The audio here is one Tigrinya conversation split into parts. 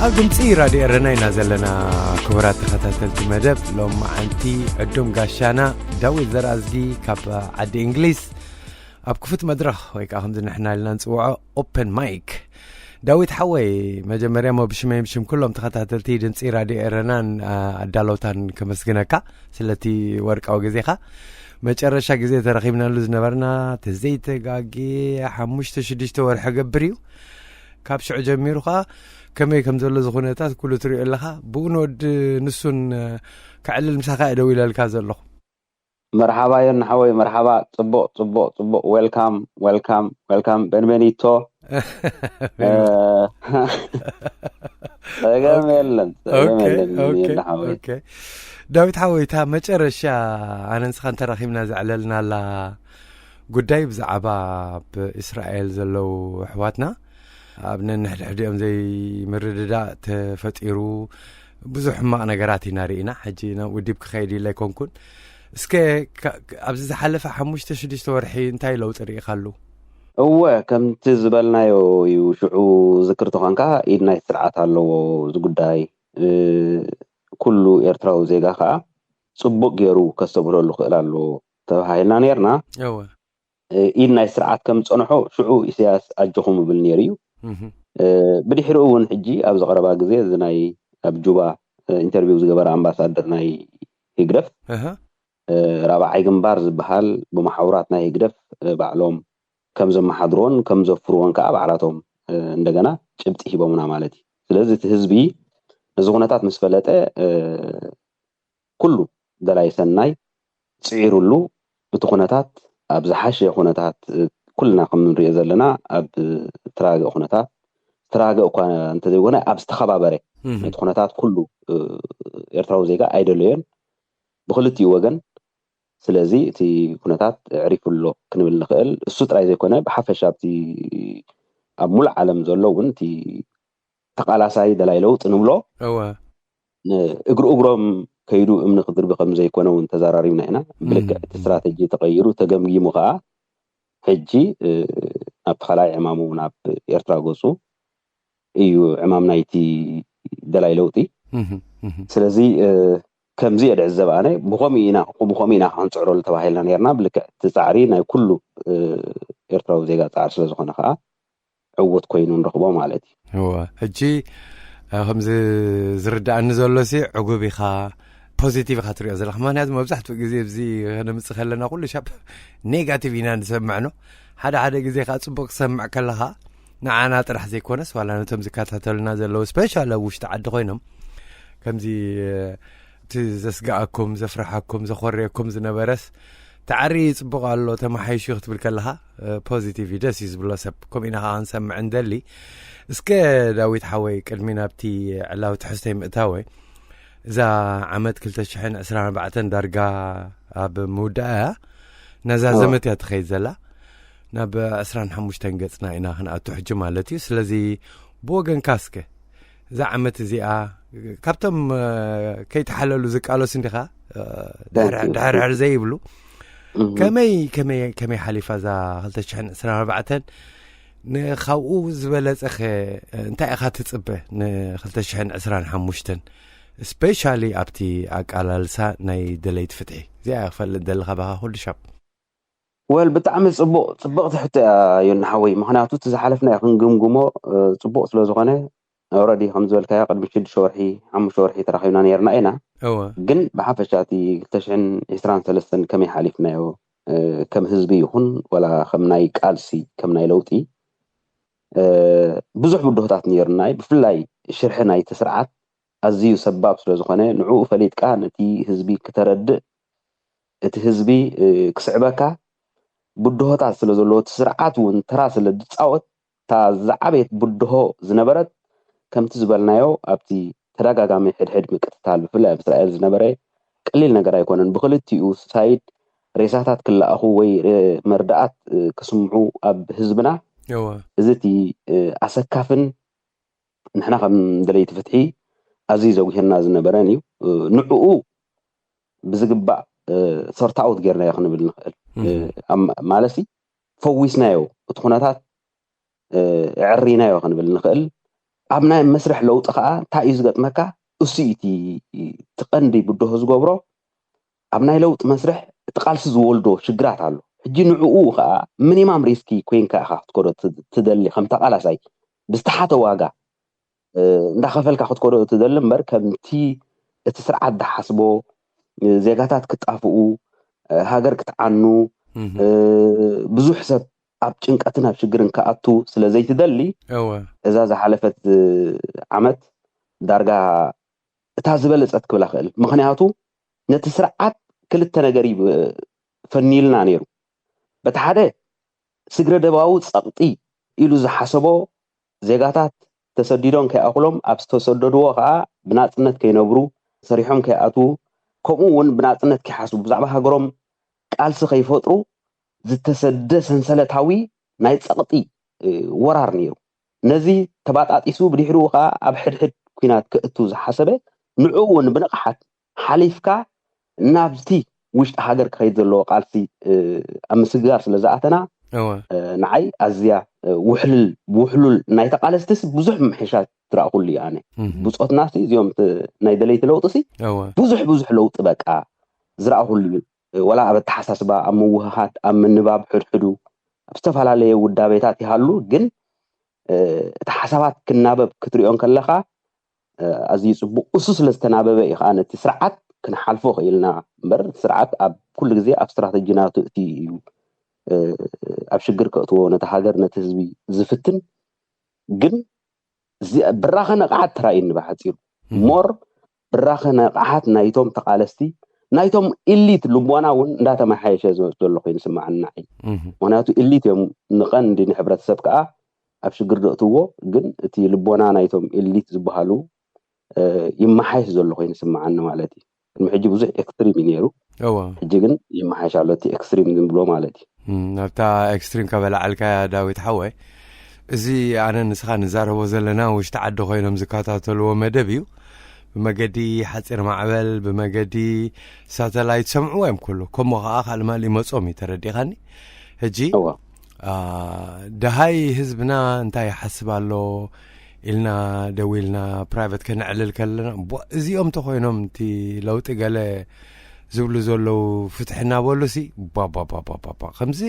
ኣብ ድምፂ ራድዮ ኤረና ኢና ዘለና። ክቡራት ተኸታተልቲ መደብ ሎም መዓንቲ ዕዱም ጋሻና ዳዊት ዘርኣዝጊ ካብ ዓዲ እንግሊዝ ኣብ ክፉት መድረኽ ወይ ከዓ ከምዚ ንሕና ኢልና ንፅውዖ ኦፕን ማይክ። ዳዊት ሓወይ፣ መጀመርያ ሞ ብሽመይ ብሽም ኩሎም ተኸታተልቲ ድምፂ ራድዮ ኤረናን ኣዳለውታን ከመስግነካ ስለቲ ወርቃዊ ግዜኻ። መጨረሻ ግዜ ተረኺብናሉ ዝነበርና ተዘይተጋጌ ሓሙሽተ ሽዱሽተ ወርሒ ገብር እዩ። ካብ ሽዑ ጀሚሩ ከዓ ከመይ ከም ዘሎ ዝኹነታት ኩሉ ትሪኦ ኣለኻ። ብኡ ንወዲ ንሱን ከዕልል ምሳኻ እየ ደው ኢለልካ ዘለኹ። መርሓባ ዮኒ ሓወይ፣ መርሓባ። ጽቡቕ ጽቡቕ ጽቡቕ። ዌልካም ዌልካም ዌልካም። በንቤኒቶ። ጸገም የለን፣ ጸገም የለን። ዮኒ ሓወይ፣ ዳዊት ሓወይ፣ እታ መጨረሻ ኣነ ንስኻን ተራኺብና ዘዕለልናላ ጉዳይ ብዛዕባ ኣብ እስራኤል ዘለዉ ኣሕዋትና ኣብ ነንሕድሕዲኦም ዘይምርድዳእ ተፈጢሩ ብዙሕ ሕማቕ ነገራት ኢና ርኢና። ሕጂ ናብኡ ዲብ ክኸይድ ኢለ ኣይኮንኩን። እስከ ኣብዚ ዝሓለፈ ሓሙሽተ ሽዱሽተ ወርሒ እንታይ ለውጢ ርኢኻሉ? እወ፣ ከምቲ ዝበልናዮ እዩ። ሽዑ ዝክር ተኾንካ ኢድ ናይ ስርዓት ኣለዎ እዚ ጉዳይ። ኩሉ ኤርትራዊ ዜጋ ከኣ ጽቡቕ ገይሩ ከስተብህለሉ ክእል ኣለዎ ተባሂልና ነርና። ኢድ ናይ ስርዓት ከም ዝጸንሖ ሽዑ ኢሳያስ ኣጆኹም ይብል ነይሩ እዩ። ብድሕሪኡ እውን ሕጂ ኣብዚ ቀረባ ግዜ እዚ ናይ ኣብ ጁባ ኢንተርቪው ዝገበረ ኣምባሳደር ናይ ህግደፍ ራብዓይ ግንባር ዝበሃል ብመሓውራት ናይ ህግደፍ ባዕሎም ከም ዘመሓድሮን ከም ዘፍርዎን ከዓ ባዕላቶም እንደገና ጭብጢ ሂቦምና ማለት እዩ። ስለዚ እቲ ህዝቢ ነዚ ኩነታት ምስ ፈለጠ ኩሉ ደላይ ሰናይ ፅዒሩሉ እቲ ኩነታት ኣብ ዝሓሸ ኩነታት ኩልና ከም ንሪኦ ዘለና ኣብ ተረጋግአ ኩነታት ተረጋግአ እኳ እንተዘይኮነ ኣብ ዝተኸባበረ ነቲ ኩነታት ኩሉ ኤርትራዊ ዜጋ ኣይደለዮን ብክልቲኡ ወገን። ስለዚ እቲ ኩነታት ኣዕሪፉ ኣሎ ክንብል ንኽእል። እሱ ጥራይ ዘይኮነ ብሓፈሻ ኣብቲ ኣብ ሙሉእ ዓለም ዘሎ እውን እቲ ተቓላሳይ ደላይ ለውጢ ንብሎ እግሪ እግሮም ከይዱ እምኒ ክድርቢ ከም ዘይኮነ እውን ተዘራሪብና ኢና። ብልክዕ እቲ ስትራተጂ ተቐይሩ ተገምጊሙ ከዓ ሕጂ ናብቲ ካልኣይ ዕማሙ ናብ ኤርትራ ገፁ እዩ ዕማም ናይቲ ደላይ ለውጢ። ስለዚ ከምዚ እየ ድዕዘብ ኣነ። ብኸምኡ ኢና ብኸምኡ ኢና ክንፅዕረሉ ተባሂልና ነርና። ብልክዕ እቲ ፃዕሪ ናይ ኩሉ ኤርትራዊ ዜጋ ፃዕሪ ስለዝኾነ ከዓ ዕውት ኮይኑ ንረኽቦ ማለት እዩ። እወ፣ ሕጂ ከምዚ ዝርዳእኒ ዘሎ ሲ ዕጉብ ኢኻ፣ ፖዚቲቭ ኢኻ ትሪኦ ዘለኻ። ምክንያቱ መብዛሕትኡ ግዜ እዚ ከነምፅእ ከለና ኩሉ ሻብ ኔጋቲቭ ኢና ንሰምዕኖ። ሓደ ሓደ ግዜ ከዓ ፅቡቅ ክሰምዕ ከለኻ ንዓና ጥራሕ ዘይኮነስ ዋላ ነቶም ዝከታተሉና ዘለዉ ስፔሻል ኣብ ውሽጢ ዓዲ ኮይኖም ከምዚ እቲ ዘስግኣኩም ዘፍርሓኩም ዘኾርየኩም ዝነበረስ ተዓሪ ፅቡቕ ኣሎ ተመሓይሹ ክትብል ከለኻ ፖዚቲቭ እዩ ደስ እዩ ዝብሎ ሰብ ከምኡ ኢና ከዓ ክንሰምዕ እንደሊ። እስከ ዳዊት ሓወይ ቅድሚ ናብቲ ዕላዊ ትሕዝተይ ምእታወ እዛ ዓመት ክልተ ሽሕን ዕስራን ኣርባዕተን ዳርጋ ኣብ ምውዳእ እያ ነዛ ዘመት እያ ትኸይድ ዘላ። ናብ ዕስራን ሓሙሽተን ገጽና ኢና ክንኣቱ ሕጂ ማለት እዩ። ስለዚ ብወገንካ እስከ እዛ ዓመት እዚኣ ካብቶም ከይተሓለሉ ዝቃለሱ እንዲኻ ድሕርሕር ዘይብሉ ከመይ ከመይ ከመይ ሓሊፋ እዛ ክልተ ሽሕን ዕስራን ኣርባዕተን ንካብኡ ዝበለጸኸ እንታይ ኢኻ ትጽበ ንክልተ ሽሕን ዕስራን ሓሙሽተን ስፔሻሊ ኣብቲ ኣቃላልሳ ናይ ደለይቲ ፍትሒ እዚኣ ክፈልጥ ደለኻ ባኻ ኩሉ ሻብ ወል ብጣዕሚ ፅቡቅ ፅብቅ ትሕቶ እያ ዮኒ ሓወይ። ምክንያቱ እቲ ዝሓለፍና ክንግምግሞ ፅቡቅ ስለዝኮነ ኦረዲ ከም ዝበልካዮ ቅድሚ ሽዱሽተ ወርሒ ሓሙሽተ ወርሒ ተራኪብና ነርና ኢና። እወ ግን ብሓፈሻ እቲ ክልተ ሽሕን ዕስራን ሰለስተን ከመይ ሓሊፍናዮ ከም ህዝቢ ይኹን ወላ ከም ናይ ቃልሲ ከም ናይ ለውጢ ብዙሕ ብድሆታት ነይሩና እዩ። ብፍላይ ሽርሒ ናይቲ ስርዓት ኣዝዩ ሰባብ ስለዝኾነ ንዕኡ ፈሊጥካ ነቲ ህዝቢ ክተረድእ እቲ ህዝቢ ክስዕበካ ብድሆታት ስለ ዘለዎ እቲ ስርዓት እውን ተራ ስለ ዝፃወት እታ ዝዓበየት ብድሆ ዝነበረት ከምቲ ዝበልናዮ ኣብቲ ተደጋጋሚ ሕድሕድ ምቅትታል ብፍላይ ኣብ እስራኤል ዝነበረ ቀሊል ነገር ኣይኮነን። ብክልቲኡ ሳይድ ሬሳታት ክለኣኹ ወይ መርዳኣት ክስምዑ ኣብ ህዝብና እዚ እቲ ኣሰካፍን ንሕና ከም ደለይቲ ፍትሒ ኣዝዩ ዘጉህየና ዝነበረን እዩ። ንዕኡ ብዝግባእ ሶርት ኣውት ጌርናዮ ክንብል ንኽእል ማለት ፈዊስናዮ እቲ ኩነታት ኣዕሪናዮ ክንብል ንኽእል። ኣብ ናይ መስርሕ ለውጢ ከዓ እንታይ እዩ ዝገጥመካ? እሱ እዩ እቲ እቲ ቀንዲ ብድሆ ዝገብሮ። ኣብ ናይ ለውጢ መስርሕ እቲ ቃልሲ ዝወልዶ ሽግራት ኣሎ። ሕጂ ንዕኡ ከዓ ሚኒማም ሪስኪ ኮይንካ ኢኻ ክትከዶ ት- ትደሊ ከም ተቃላሳይ ብዝተሓተ ዋጋ እንዳኸፈልካ ክትከዶ ትደሊ እምበር ከምቲ እቲ ስርዓት ዝሓስቦ ዜጋታት ክጣፍኡ፣ ሃገር ክትዓኑ፣ ብዙሕ ሰብ ኣብ ጭንቀትን ኣብ ሽግርን ክኣቱ ስለ ዘይትደሊ እወ እዛ ዝሓለፈት ዓመት ዳርጋ እታ ዝበለፀት ክብላ ክእል። ምክንያቱ ነቲ ስርዓት ክልተ ነገር እዩ ፈንይልና ነይሩ። በቲ ሓደ ስግረ ደባዊ ፀቕጢ ኢሉ ዝሓሰቦ ዜጋታት ተሰዲዶም ከይኣኽሎም ኣብ ዝተሰደድዎ ከዓ ብናፅነት ከይነብሩ ሰሪሖም ከይኣትዉ ከምኡ እውን ብናፅነት ከይሓስቡ ብዛዕባ ሃገሮም ቃልሲ ከይፈጥሩ ዝተሰደ ሰንሰለታዊ ናይ ፀቕጢ ወራር ነይሩ። ነዚ ተባጣጢሱ ብድሕሪኡ ከዓ ኣብ ሕድሕድ ኩናት ክእቱ ዝሓሰበ ንዕኡ እውን ብንቕሓት ሓሊፍካ ናብቲ ውሽጢ ሃገር ክኸይድ ዘለዎ ቃልሲ ኣብ ምስግጋር ስለ ዝኣተና ንዓይ ኣዝያ ውሕልል ውሕሉል ናይ ተቃለስቲ ብዙሕ ምሕሻት ዝረእኩሉ እዩ ኣነ። ብፆትና እዚኦም ናይ ደለይቲ ለውጢ ብዙሕ ብዙሕ ለውጢ በቃ ዝረእኩሉ እዩ። ወላ ኣብ ኣተሓሳስባ፣ ኣብ ምውህሃድ፣ ኣብ ምንባብ ሕድሕዱ ኣብ ዝተፈላለየ ውዳቤታት ይሃሉ፣ ግን እቲ ሓሳባት ክናበብ ክትሪኦ ከለካ ኣዝዩ ፅቡቅ። እሱ ስለ ዝተናበበ እዩ ከዓ ነቲ ስርዓት ክንሓልፎ ክኢልና እምበር ስርዓት ኣብ ኩሉ ግዜ ኣብ ስትራተጂ ናቱ እቲ እዩ ኣብ ሽግር ከእትዎ ነቲ ሃገር ነቲ ህዝቢ ዝፍትን። ግን ብራኸ ነቕሓት ተራእዩኒ ብሓፂሩ ሞር ብራኸ ነቕሓት ናይቶም ተቃለስቲ ናይቶም ኢሊት ልቦና እውን እንዳተመሓየሸ ዝመፅ ዘሎ ኮይኑ ስማዓኒ ንዓይ። ምክንያቱ ኢሊት እዮም ንቀንዲ ንሕብረተሰብ ከዓ ኣብ ሽግር ዘእትዎ፣ ግን እቲ ልቦና ናይቶም ኢሊት ዝበሃሉ ይመሓየሽ ዘሎ ኮይኑ ስማዓኒ ማለት እዩ። ቅድሚ ሕጂ ብዙሕ ኤክስትሪም እዩ ነይሩ። እዋ ሕጂ ግን ይመሓየሽ ኣሎ እቲ ኤክስትሪም ዝንብሎ ማለት እዩ። ናብታ ኤክስትሪም ከበላዓልካያ ዳዊት ሓወይ፣ እዚ ኣነ ንስኻ ንዛረቦ ዘለና ውሽጢ ዓዲ ኮይኖም ዝከታተልዎ መደብ እዩ። ብመገዲ ሓፂር ማዕበል ብመገዲ ሳተላይት ሰምዕዎ እዮም ኩሉ ከምኡ ከዓ ካልእ ማል ይመፆም እዩ ተረዲኻኒ። ሕጂ ደሃይ ህዝብና እንታይ ይሓስብ ኣሎ ኢልና ደው ኢልና ፕራይቨት ከነዕልል ከለና እዚኦም ተኮይኖም እቲ ለውጢ ገለ ዝብሉ ዘለዉ ፍትሒ እናበሉ ሲ ባባባባባ ከምዚ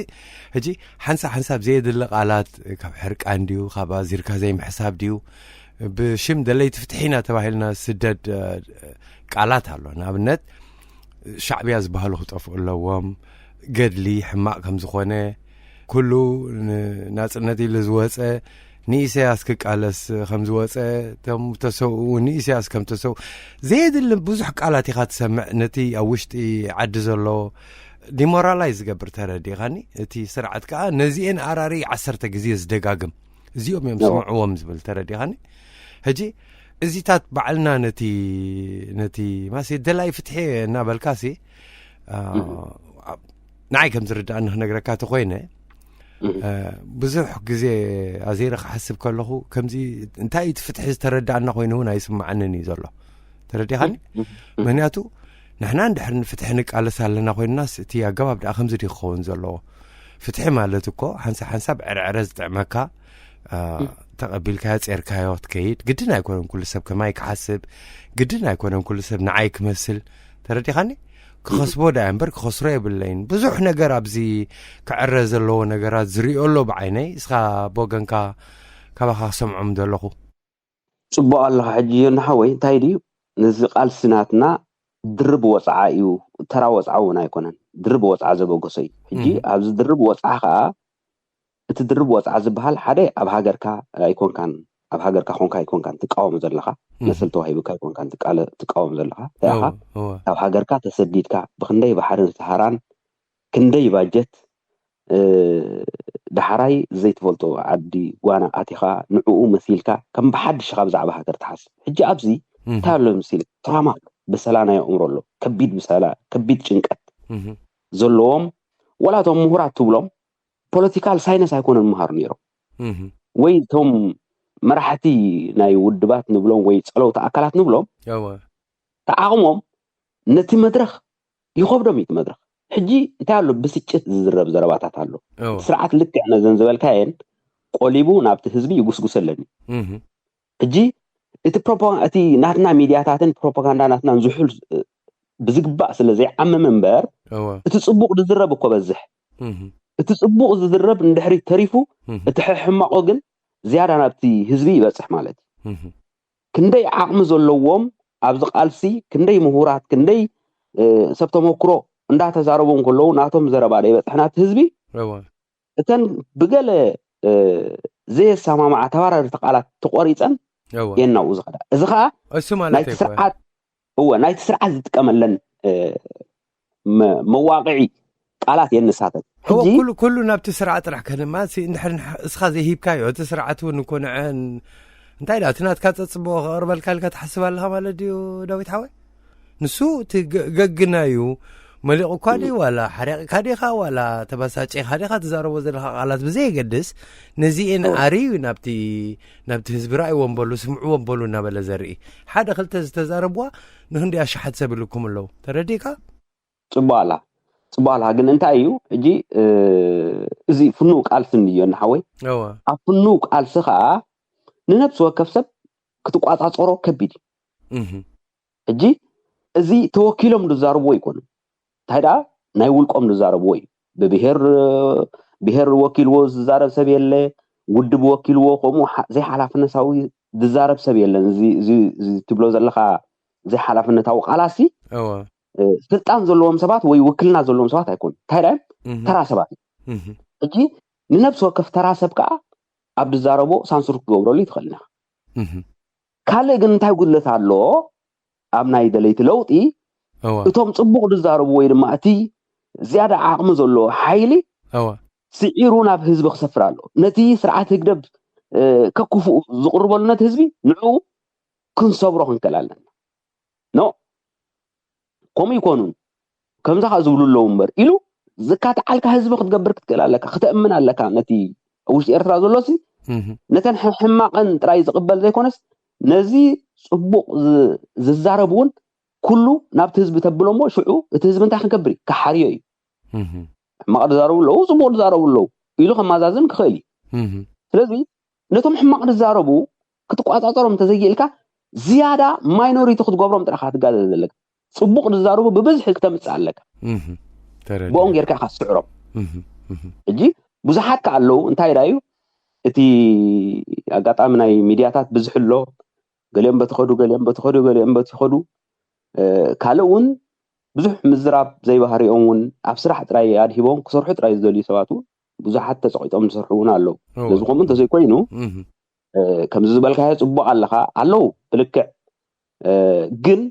ሕጂ ሓንሳብ ሓንሳብ ዘየድሊ ቃላት ካብ ሕርቃን ድዩ ካብ ኣዚርካ ዘይምሕሳብ ድዩ ብሽም ደለይቲ ፍትሒ ኢና ተባሂልና ስደድ ቃላት ኣሎ። ንኣብነት ሻዕብያ ዝበሃሉ ክጠፍኡ ኣለዎም፣ ገድሊ ሕማቕ ከም ዝኾነ፣ ኩሉ ናጽነት ኢሉ ዝወጸ ንኢሰያስ ክቃለስ ከም ዝወጸ፣ እቶም ተሰውኡ ንኢሰያስ ከም ተሰው ዘየድሊ ብዙሕ ቃላት ኢኻ ትሰምዕ። ነቲ ኣብ ውሽጢ ዓዲ ዘሎ ዲሞራላይዝ ዝገብር ተረዲኻኒ። እቲ ስርዓት ከኣ ነዚኤን ኣራሪ ዓሰርተ ግዜ ዝደጋግም እዚኦም እዮም ስምዕዎም ዝብል ተረዲኻኒ። ሕጂ እዚታት ባዕልና ነቲ ነቲ ማሴ ደላይ ፍትሒ እናበልካሲ ንዓይ ከም ዝርዳእኒ ክነግረካ ተኮይነ ብዙሕ ግዜ ኣዘይረ ክሓስብ ከለኹ ከምዚ እንታይ እቲ ፍትሒ ዝተረዳእና ኮይኑ እውን ኣይስማዓንን እዩ ዘሎ። ተረዲኻኒ? ምክንያቱ ንሕና እንድሕር ንፍትሒ ንቃለስ ኣለና ኮይንናስ እቲ ኣገባብ ደኣ ከምዚ ድዩ ክኸውን ዘለዎ? ፍትሒ ማለት እኮ ሓንሳብ ሓንሳብ ዕርዕረ ዝጥዕመካ ተቐቢልካዮ ጼርካዮ ትከይድ። ግድን ኣይኮነን ኩሉ ሰብ ከማይ ክሓስብ፣ ግድን ኣይኮነን ኩሉ ሰብ ንዓይ ክመስል። ተረዲኻኒ? ክኸስቦ ዳያ እምበር ክኸስሮ የብለይን። ብዙሕ ነገር ኣብዚ ክዕረ ዘለዎ ነገራት ዝሪኦ ኣሎ ብዓይነይ። እስኻ ብወገንካ ካባኻ ክሰምዖም ዘለኹ። ጽቡቕ ኣለኻ። ሕጂ ዮና ሓወይ እንታይ ድዩ ነዚ ቃልሲ ናትና ድርብ ወጽዓ እዩ። ተራ ወጽዓ እውን ኣይኮነን። ድርብ ወጽዓ ዘበገሶ እዩ። ሕጂ ኣብዚ ድርብ ወጽዓ ከዓ እቲ ድርብ ወጽዓ ዝበሃል ሓደ ኣብ ሃገርካ ኣይኮንካን ኣብ ሃገርካ ኮንካ ኣይኮንካን ትቃወም ዘለኻ መሰል ተዋሂቡካ ኣይኮንካን ትቃለ- ትቃወም ዘለኻ እንታይ ኢኻ እወ፣ እወ። ኣብ ሃገርካ ተሰዲድካ ብክንደይ ባሕርን ሰሃራን ክንደይ ባጀት ዳሕራይ ዘይትፈልጦ ዓዲ ጓና ኣቲኻ ንዕኡ መሲልካ ከም ብሓድሽኻ ብዛዕባ ሃገር ትሓስብ። ሕጂ ኣብዚ እንታይ ኣሎ መሲል ትራማ ኣሎ፣ በሰላ ናይ ኣእምሮ ኣሎ፣ ከቢድ በሰላ፣ ከቢድ ጭንቀት ዘለዎም ዋላ እቶም ምሁራት ትብሎም ፖለቲካል ሳይነስ ኣይኮነን ምሃሩ ነይሮም ወይ እቶም መራሕቲ ናይ ውድባት ንብሎም ወይ ፀለውቲ ኣካላት ንብሎም ተዓቕሞም ነቲ መድረኽ ይኸብዶም እዩ። መድረኽ ሕጂ እንታይ ኣሎ ብስጭት ዝዝረብ ዘረባታት ኣሎ። ስርዓት ልክዕ ነዘን ዝበልካየን ቆሊቡ ናብቲ ህዝቢ ይጉስጉሰለኒ። ሕጂ እቲ ፕሮፓጋንዳ፣ እቲ ናትና ሚድያታትን ፕሮፓጋንዳ ናትናን ዝሑል እ፣ ብዝግባእ ስለ ዘይዓምም እምበር፣ እወ እቲ ጽቡቕ ዝዝረብ እኮ በዝሕ። እህም። እቲ ጽቡቕ ዝዝረብ ንድሕሪት ተሪፉ፣ እህም። እቲ ሕሕማቑ ግን ዝያዳ ናብቲ ህዝቢ ይበጽሕ ማለት እዩ። እህም። ክንደይ ዓቕሚ ዘለዎም ኣብዚ ቃልሲ፣ ክንደይ ምሁራት፣ ክንደይ እ፣ ሰብ ተመክሮ እንዳተዛረቡ እንከለዉ ናቶም ዘረባ ዶ ይበጽሕ ናብቲ ህዝቢ? እወ እተን ብገለ እ፣ ዘየሰማምዓ ተባራርቲ ቃላት ተቆሪፀን እወ እየን ናብኡ ዝኸዳ። እዚ ከዓ እሱ ማለት ናይቲ ኣይኮነ ስርዓት እወ ናይቲ ስርዓት ዝጥቀመለን እ፣ መ- መዋቅዒ ቃላት እየን ንሳተን። እወ ሕጂ ኩሉ ኩሉ ናብቲ ስርዓት ጥራሕ ከድማ ሲ እንድሕር ንሕ- እስኻ ዘይሂብካዮ እቲ ስርዓት እውን እኮ ንዐ እንታይ ዳ እቲ ናትካ ፀፅቦ ከቕርበልካ ኢልካ ትሓስብ ኣለኻ ማለት ድዩ ዳዊት ሓወይ? ንሱ እቲ ገ- ገግና እዩ መሊቑካ ድዩ ዋላ ሓሪቕካ ዲኻ ዋላ ተባሳጪኻ ዲኻ ትዛረቦ ዘለኻ ቃላት ብዘየገድስ ነዚኤን ኣርዩ ናብቲ ናብቲ ህዝቢ ረኣይዎም በሉ ስምዕዎም በሉ እናበለ ዘርኢ ሓደ ክልተ ዝተዛረብዋ ንክንዲ ኣሽሓት ሰብ ይልኩም ኣለዉ ተረዲእካ? ፅቡቅ ኣላ ፅቡቅ ኣላ ግን እንታይ እዩ ሕጂ እ፣ እዚ ፍኑው ቃልሲ እንድዮ እናሓወይ እወ ኣብ ፍኑው ቃልሲ ከዓ ንነብሲ ወከፍ ሰብ ክትቋፃፀሮ ከቢድ እዩ እህ ሕጂ እዚ ተወኪሎም ዝዛረብዎ ኣይኮኑን እንታይ ደኣ ናይ ውልቆም ዝዛረብዎ እዩ ብብሄር ብሄር ወኪልዎ ዝዛረብ ሰብ የለ ውድብ ወኪልዎ ከምኡ ሓ- ዘይሓላፍነታዊ ዝዛረብ ሰብ የለን እዚ እዚ- እዚ ትብሎ ዘለካ ዘይሓላፍነታዊ ቃላሲ እወ እ፣ ስልጣን ዘለዎም ሰባት ወይ ውክልና ዘለዎም ሰባት ኣይኮኑ እንታይ ደኣ እህ ተራ ሰባት እዩ እህ ሕጂ ንነብሲ ወከፍ ተራ ሰብ ከዓ ኣብ ዝዛረቦ ሳንሱር ክገብረሉ ይትኽእል ኢና እህ ካልእ ግን እንታይ ጉድለት ኣሎ ኣብ ናይ ደለይቲ ለውጢ እወ እቶም ፅቡቅ ዝዛረቡ ወይ ድማ እቲ ዝያዳ ዓቕሚ ዘለዎ ሓይሊ እወ ስዒሩ ናብ ህዝቢ ክሰፍር ኣሎ ነቲ ስርዓት ህግደፍ እ፣ ከክፉኡ ዝቕርበሉ ነቲ ህዝቢ ንዕኡ ክንሰብሮ ክንክእል ኣለና ኖ ከምኡ ይኮኑን ከምዚ ከዓ ዝብሉ ኣለዉ እምበር ኢሉ ዝካትዓልካ ህዝቢ ክትገብር ክትክእል ኣለካ ክተእምን ኣለካ ነቲ ኣብ ውሽጢ ኤርትራ ዘሎሲ እህ ነተን ሕ- ሕማቐን ጥራይ ዝቕበል ዘይኮነስ ነዚ ፅቡቕ ዝ- ዝዛረብ እውን ኩሉ ናብቲ ህዝቢ ተብሎ እሞ ሽዑ እቲ ህዝቢ እንታይ ክገብር እዩ ክሓርዮ እዩ እህ ሕማቕ ዝዛረቡ ኣለዉ ፅቡቕ ዝዛረቡ ኣለዉ ኢሉ ከማዛዝን ክኽእል እዩ እህ ስለዚ ነቶም ሕማቕ ዝዛረቡ ክትቋፃፀሮም እንተዘይኢልካ ዝያዳ ማይኖሪቲ ክትገብሮም ጥራኻ ትጋደል ዘለካ ፅቡቕ ዝዛረቡ ብብዝሒ ክተምፅእ ኣለካ እህ ተረዲእ ብኦም ጌርካ ኢኻ ትስዕሮም እህ እህ ሕጂ ብዙሓት ከ ኣለዉ እንታይ ዳ እዩ እቲ ኣጋጣሚ ናይ ሚድያታት ብዝሕ ኣሎ ገሊኦም በቲ ኸዱ ገሊኦም በቲ ኸዱ ገሊኦም በቲ ኸዱ እ፣ ካልእ እውን ብዙሕ ምዝራብ ዘይባህሪኦም እውን ኣብ ስራሕ ጥራይ ኣድሂቦም ክሰርሑ ጥራይ ዝደልዩ ሰባት እውን ብዙሓት ተፀቂጦም ዝሰርሑ እውን ኣለዉ እወ ነዚ ከምኡ እንተዘይኮይኑ እህ እ፣ ከምዚ ዝበልካዮ ፅቡቅ ኣለኻ ኣለዉ ብልክዕ እ፣ ግን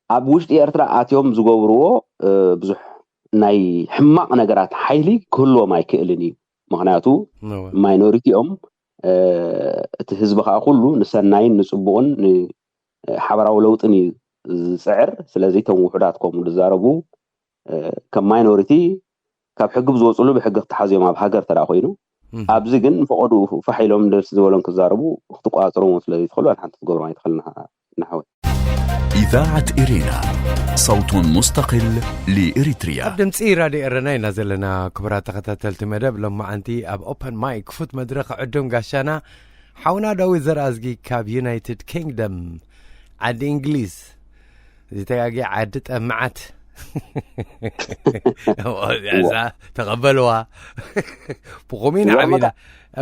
ኣብ ውሽጢ ኤርትራ ኣትዮም ዝገብርዎ እ፣ ብዙሕ ናይ ሕማቕ ነገራት ሓይሊ ክህልዎም ኣይክእልን እዩ ምክንያቱ እወ ማይኖሪቲ እዮም እ፣ እቲ ህዝቢ ከዓ ኩሉ ንሰናይን ንፅቡቅን ን- ሓበራዊ ለውጥን እዩ ዝፅዕር ስለዚ እቶም ውሑዳት ከምኡ ዝዛረቡ እ፣ ከም ማይኖሪቲ ካብ ሕጊ ብዝወፅሉ ብሕጊ ክተሓዝዮም ኣብ ሃገር ተዳ ኮይኑ እህ ኣብዚ ግን ፈቐዱ ፋሕ ኢሎም ደስ ዝበሎም ክዛረቡ ክትቋፅሮም ስለ ዘይትኽእሉ ኣን ሓንቲ ክትገብሮም ኣይትኽእልና ንሓወይ إذاعة إرينا، صوت مستقل لإريتريا. ኣብ ድምፂ ራድዮ ኤረና ኢና ዘለና ክቡራት ተኸታተልቲ መደብ ሎማዓንቲ ኣብ ኦፐን ማይክ ክፉት መድረኽ ዕዱም ጋሻና ሓውና ዳዊት ዘርኣዝጊ ካብ ዩናይትድ ኪንግደም ዓዲ እንግሊዝ ዝተጋጊ ዓዲ ጠማዓት እዛ ተቐበልዋ ብኸምኡ ኢና እዋ፣ ዓቢና መታ-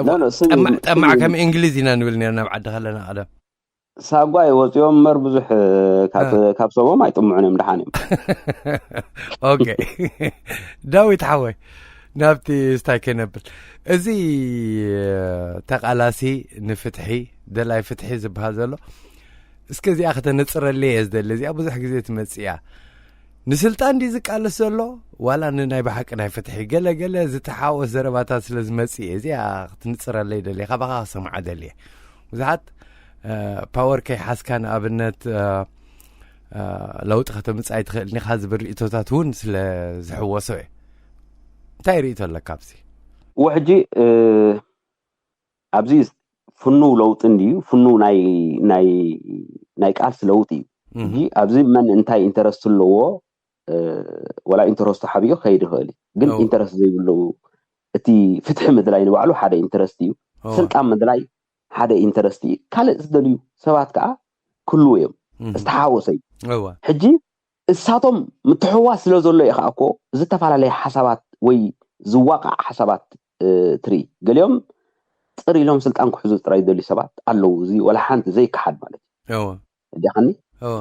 ኖ፣ ኖ፣ ስም- ጠማዕ- ጠማዕ ስም- ከም እንግሊዝ ኢና ንብል ነርና ኣብ ዓዲ ከለና ቀደም ሳጓ ይወፅኦም እምበር ብዙሕ እ፣ ካብ እ። ካብ ሰቦም ኣይጥምዑን እዮም ደሓን እዮም ኦኬ ዳዊት ሓወይ ናብቲ ስታይ ከይነብል እዚ ተቃላሲ ንፍትሒ ደላይ ፍትሒ ዝበሃል ዘሎ እስከ እዚኣ ከተነፅረለይ እየ ዝደሊ እዚኣ ብዙሕ ግዜ ትመፅእ እያ ንስልጣን ድዩ ዝቃለስ ዘሎ ዋላ ንናይ ብሓቂ ናይ ፍትሒ ገለ ገለ ዝተሓወስ ዘረባታት ስለ ዝመፅእ እየ እዚኣ ክትንፅረለይ ደሊ ካባኻ ክሰምዓ ደሊ እየ ብዙሓት ፓወር ከይሓዝካ ንኣብነት ለውጢ ከተምፅእ ኣይትኽእልን ኢኻ ዝብል ርእቶታት እውን ስለ ዝሕወሶ እዩ እንታይ ርእቶ ኣለካ ኣብዚ እዎ ሕጂ እ፣ ኣብዚ ፍኑው ለውጢ እንድዩ ፍኑው ናይ ናይ ናይ ቃልሲ ለውጢ እዩ ሕጂ ኣብዚ መን እንታይ ኢንተረስት ኣለዎ እ፣ ወላ ኢንተረስቱ ሓቢኡ ክኸይድ ይኽእል እዩ ግን ኦ። ኢንተረስት ዘይብሉ እቲ ፍትሒ ምድላይ ንባዕሉ ሓደ ኢንተረስት እዩ ኦ፣ ስልጣን ምድላይ ሓደ ኢንተረስት እዩ። ካልእ ዝደልዩ ሰባት ከዓ ክህልዉ እዮም። ዝተሓወሰ እዩ። ሕጂ እሳቶም ምትሕዋስ ስለ ዘሎ እዩ ከዓ እኮ ዝተፈላለየ ሓሳባት ወይ ዝዋቃዕ ሓሳባት ትርኢ። ገሊኦም ፅር ኢሎም ስልጣን ክሕዙ ጥራይ ዝደልዩ ሰባት ኣለዉ። እዚ ወላ ሓንቲ ዘይከሓድ ማለት እዩ። እዲኻኒ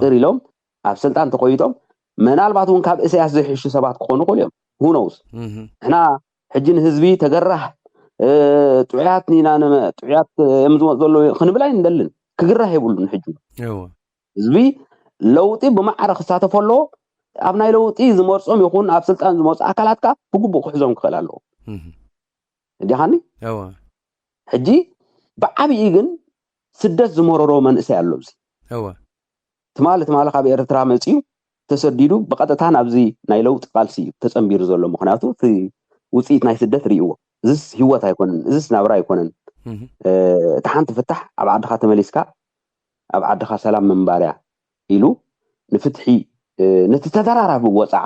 ፅር ኢሎም ኣብ ስልጣን ተቆይጦም ምናልባት እውን ካብ እሰያስ ዘይሕሹ ሰባት ክኾኑ ይኽእሉ እዮም። ሁኖውስ ንሕና ሕጂ ንህዝቢ ተገራህ ጥዑያት ኢና ጥዑያት እዮም ዝመፁ ዘለዉ ክንብል ኣይንደልን። ክግራህ የብሉን። ሕጂ ህዝቢ ለውጢ ብማዕረ ክሳተፎ ኣለዎ። ኣብ ናይ ለውጢ ዝመርፆም ይኹን ኣብ ስልጣን ዝመፁ ኣካላት ከዓ ብግቡእ ክሕዞም ክኽእል ኣለዎ። እዲኻኒ ሕጂ ብዓብዪ ግን ስደት ዝመረሮ መንእሰይ ኣሎ። እዚ ትማሊ ትማሊ ካብ ኤርትራ መፂኡ ተሰዲዱ ብቐጥታ ናብዚ ናይ ለውጢ ቃልሲ እዩ ተፀንቢሩ ዘሎ። ምክንያቱ እቲ ውፅኢት ናይ ስደት ርእይዎ። እዚስ ህይወት ኣይኮነን፣ እዚስ ናብራ ኣይኮነን። እቲ ሓንቲ ፍታሕ ኣብ ዓድኻ ተመሊስካ ኣብ ዓድኻ ሰላም ምንባርያ ኢሉ ንፍትሒ ነቲ ተደራራቢ ወፃዓ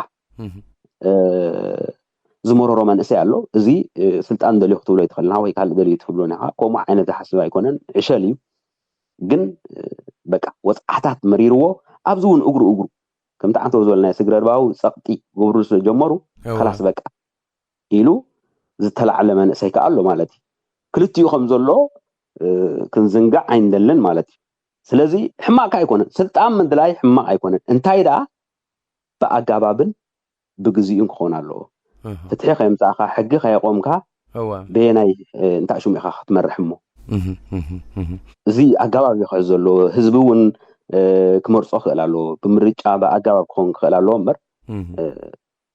ዝመረሮ መንእሰይ ኣሎ። እዚ ስልጣን ደልዩ ክትብሎ ይትኽእልና ወይ ካልእ ደልዩ ትብሎ ኒኻ። ከምኡ ዓይነት ዝሓስብ ኣይኮነን፣ ዕሸል እዩ። ግን በቃ ወፃዕታት መሪርዎ ኣብዚ እውን እግሩ እግሩ ከምቲ ዓንተው ዝበልናዮ ስግረ ርባዊ ፀቕጢ ገብሩ ስለጀመሩ ከላስ በቃ ኢሉ ዝተላዕለ መንእሰይ ከዓ ኣሎ ማለት እዩ። ክልቲኡ ከም ዘሎ ክንዝንጋዕ ኣይንደልን ማለት እዩ። ስለዚ ሕማቅ ኣይኮነን፣ ስልጣን ምድላይ ሕማቅ ኣይኮነን። እንታይ ደኣ ብኣጋባብን ብግዚኡን ክኸውን ኣለዎ። ፍትሒ ከየምፃእካ ሕጊ ከየቆምካ በየናይ እንታይ ሽሙ ኢኻ ክትመርሕ እሞ እዚ ኣጋባብ እዩ ክሕዝ ዘለዎ። ህዝቢ እውን ክመርፆ ክእል ኣለዎ። ብምርጫ ብኣጋባብ ክኸውን ክእል ኣለዎ እምበር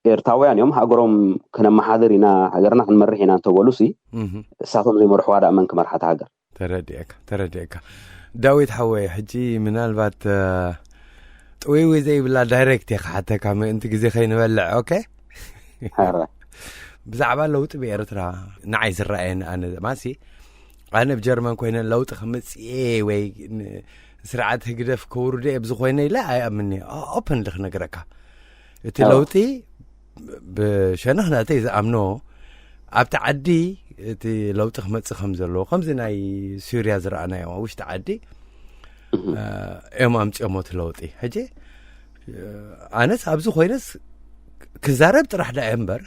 ኤርትራውያን እዮም ሃገሮም ክነመሓድር ኢና ሃገርና ክንመርሕ ኢና እንተበሉ ሲ እሳቶም ዘይመርሕዋ ዳ መን ክመርሓ እታ ሃገር? ተረዲኤካ ተረዲኤካ። ዳዊት ሓወይ ሕጂ ምናልባት ጥውይዊ ዘይብላ ዳይሬክት እየ ክሓተካ ምእንቲ ግዜ ከይንበልዕ። ኦኬ ብዛዕባ ለውጢ ብኤርትራ ንዓይ ዝረኣየኒ ኣነ ማሲ ኣነ ብጀርመን ኮይነ ለውጢ ክምፅእ እየ ወይ ስርዓት ህግደፍ ከውርዶ እየ ብዝኮይነ ኢለ ኣይኣምን እየ። ኦፕንሊ ክነግረካ እቲ ለውጢ ብሸነኽ ናተይ ዝኣምኖ ኣብቲ ዓዲ እቲ ለውጢ ክመፅእ ከም ዘለዎ ከምዚ ናይ ሱርያ ዝረኣናዮ ውሽጢ ዓዲ እዮም ኣምፅኦሞ እቲ ለውጢ። ሕጂ ኣነስ ኣብዚ ኮይነስ ክዛረብ ጥራሕ ዳ እየ እምበር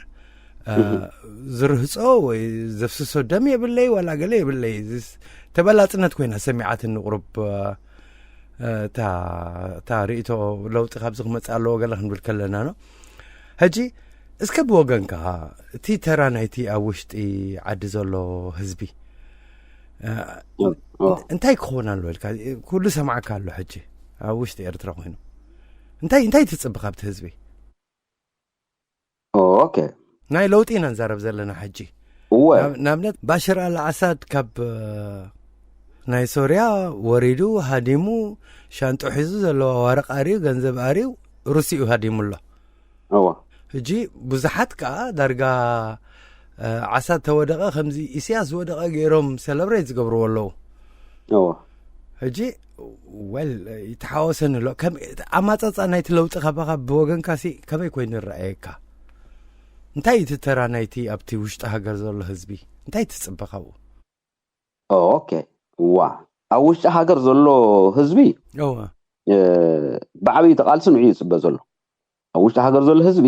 ዝርህፆ ወይ ዘፍስሶ ደም የብለይ ዋላ ገለ የብለይ። ተበላፅነት ኮይና ሰሚዓትኒ ቁሩብ እታ ርእቶ ለውጢ ካብዚ ክመፅእ ኣለዎ ገለ ክንብል ከለና ነው። ሕጂ እስከ ብወገንካ እቲ ተራ ናይቲ ኣብ ውሽጢ ዓዲ ዘሎ ህዝቢ እንታይ ክኸውን ኣሎ ኢልካ ኩሉ ሰማዕካ ኣሎ። ሕጂ ኣብ ውሽጢ ኤርትራ ኮይኑ እንታይ እንታይ ትፅቢ ካብቲ ህዝቢ? ኦኬ ናይ ለውጢ ኢና ንዛረብ ዘለና ሕጂ። እወ ንኣብነት ባሽር ኣል ኣሳድ ካብ ናይ ሶርያ ወሪዱ ሃዲሙ ሻንጦ ሒዙ ዘለዋ ዋረቕ ኣርዩ ገንዘብ ኣርዩ ሩስዩ ሃዲሙ ኣሎ። እወ ሕጂ ብዙሓት ከዓ ዳርጋ ዓሳድ ተወደቐ ከምዚ ኢስያስ ዝወደቐ ገይሮም ሰለብሬት ዝገብርዎ ኣለዉ። እወ ሕጂ ወል ይተሓወሰኒ ኣሎ። ኣማፃፃ ናይቲ ለውጢ ካባኻ ብወገንካ ሲ ከመይ ኮይኑ ይረኣየካ? እንታይ እቲ ተራ ናይቲ ኣብቲ ውሽጢ ሃገር ዘሎ ህዝቢ እንታይ ትፅበ ካብኡ? ኦኬ ዋ ኣብ ውሽጢ ሃገር ዘሎ ህዝቢ ብዓብዪ ተቃልሲ ንዑ ይፅበ ዘሎ። ኣብ ውሽጢ ሃገር ዘሎ ህዝቢ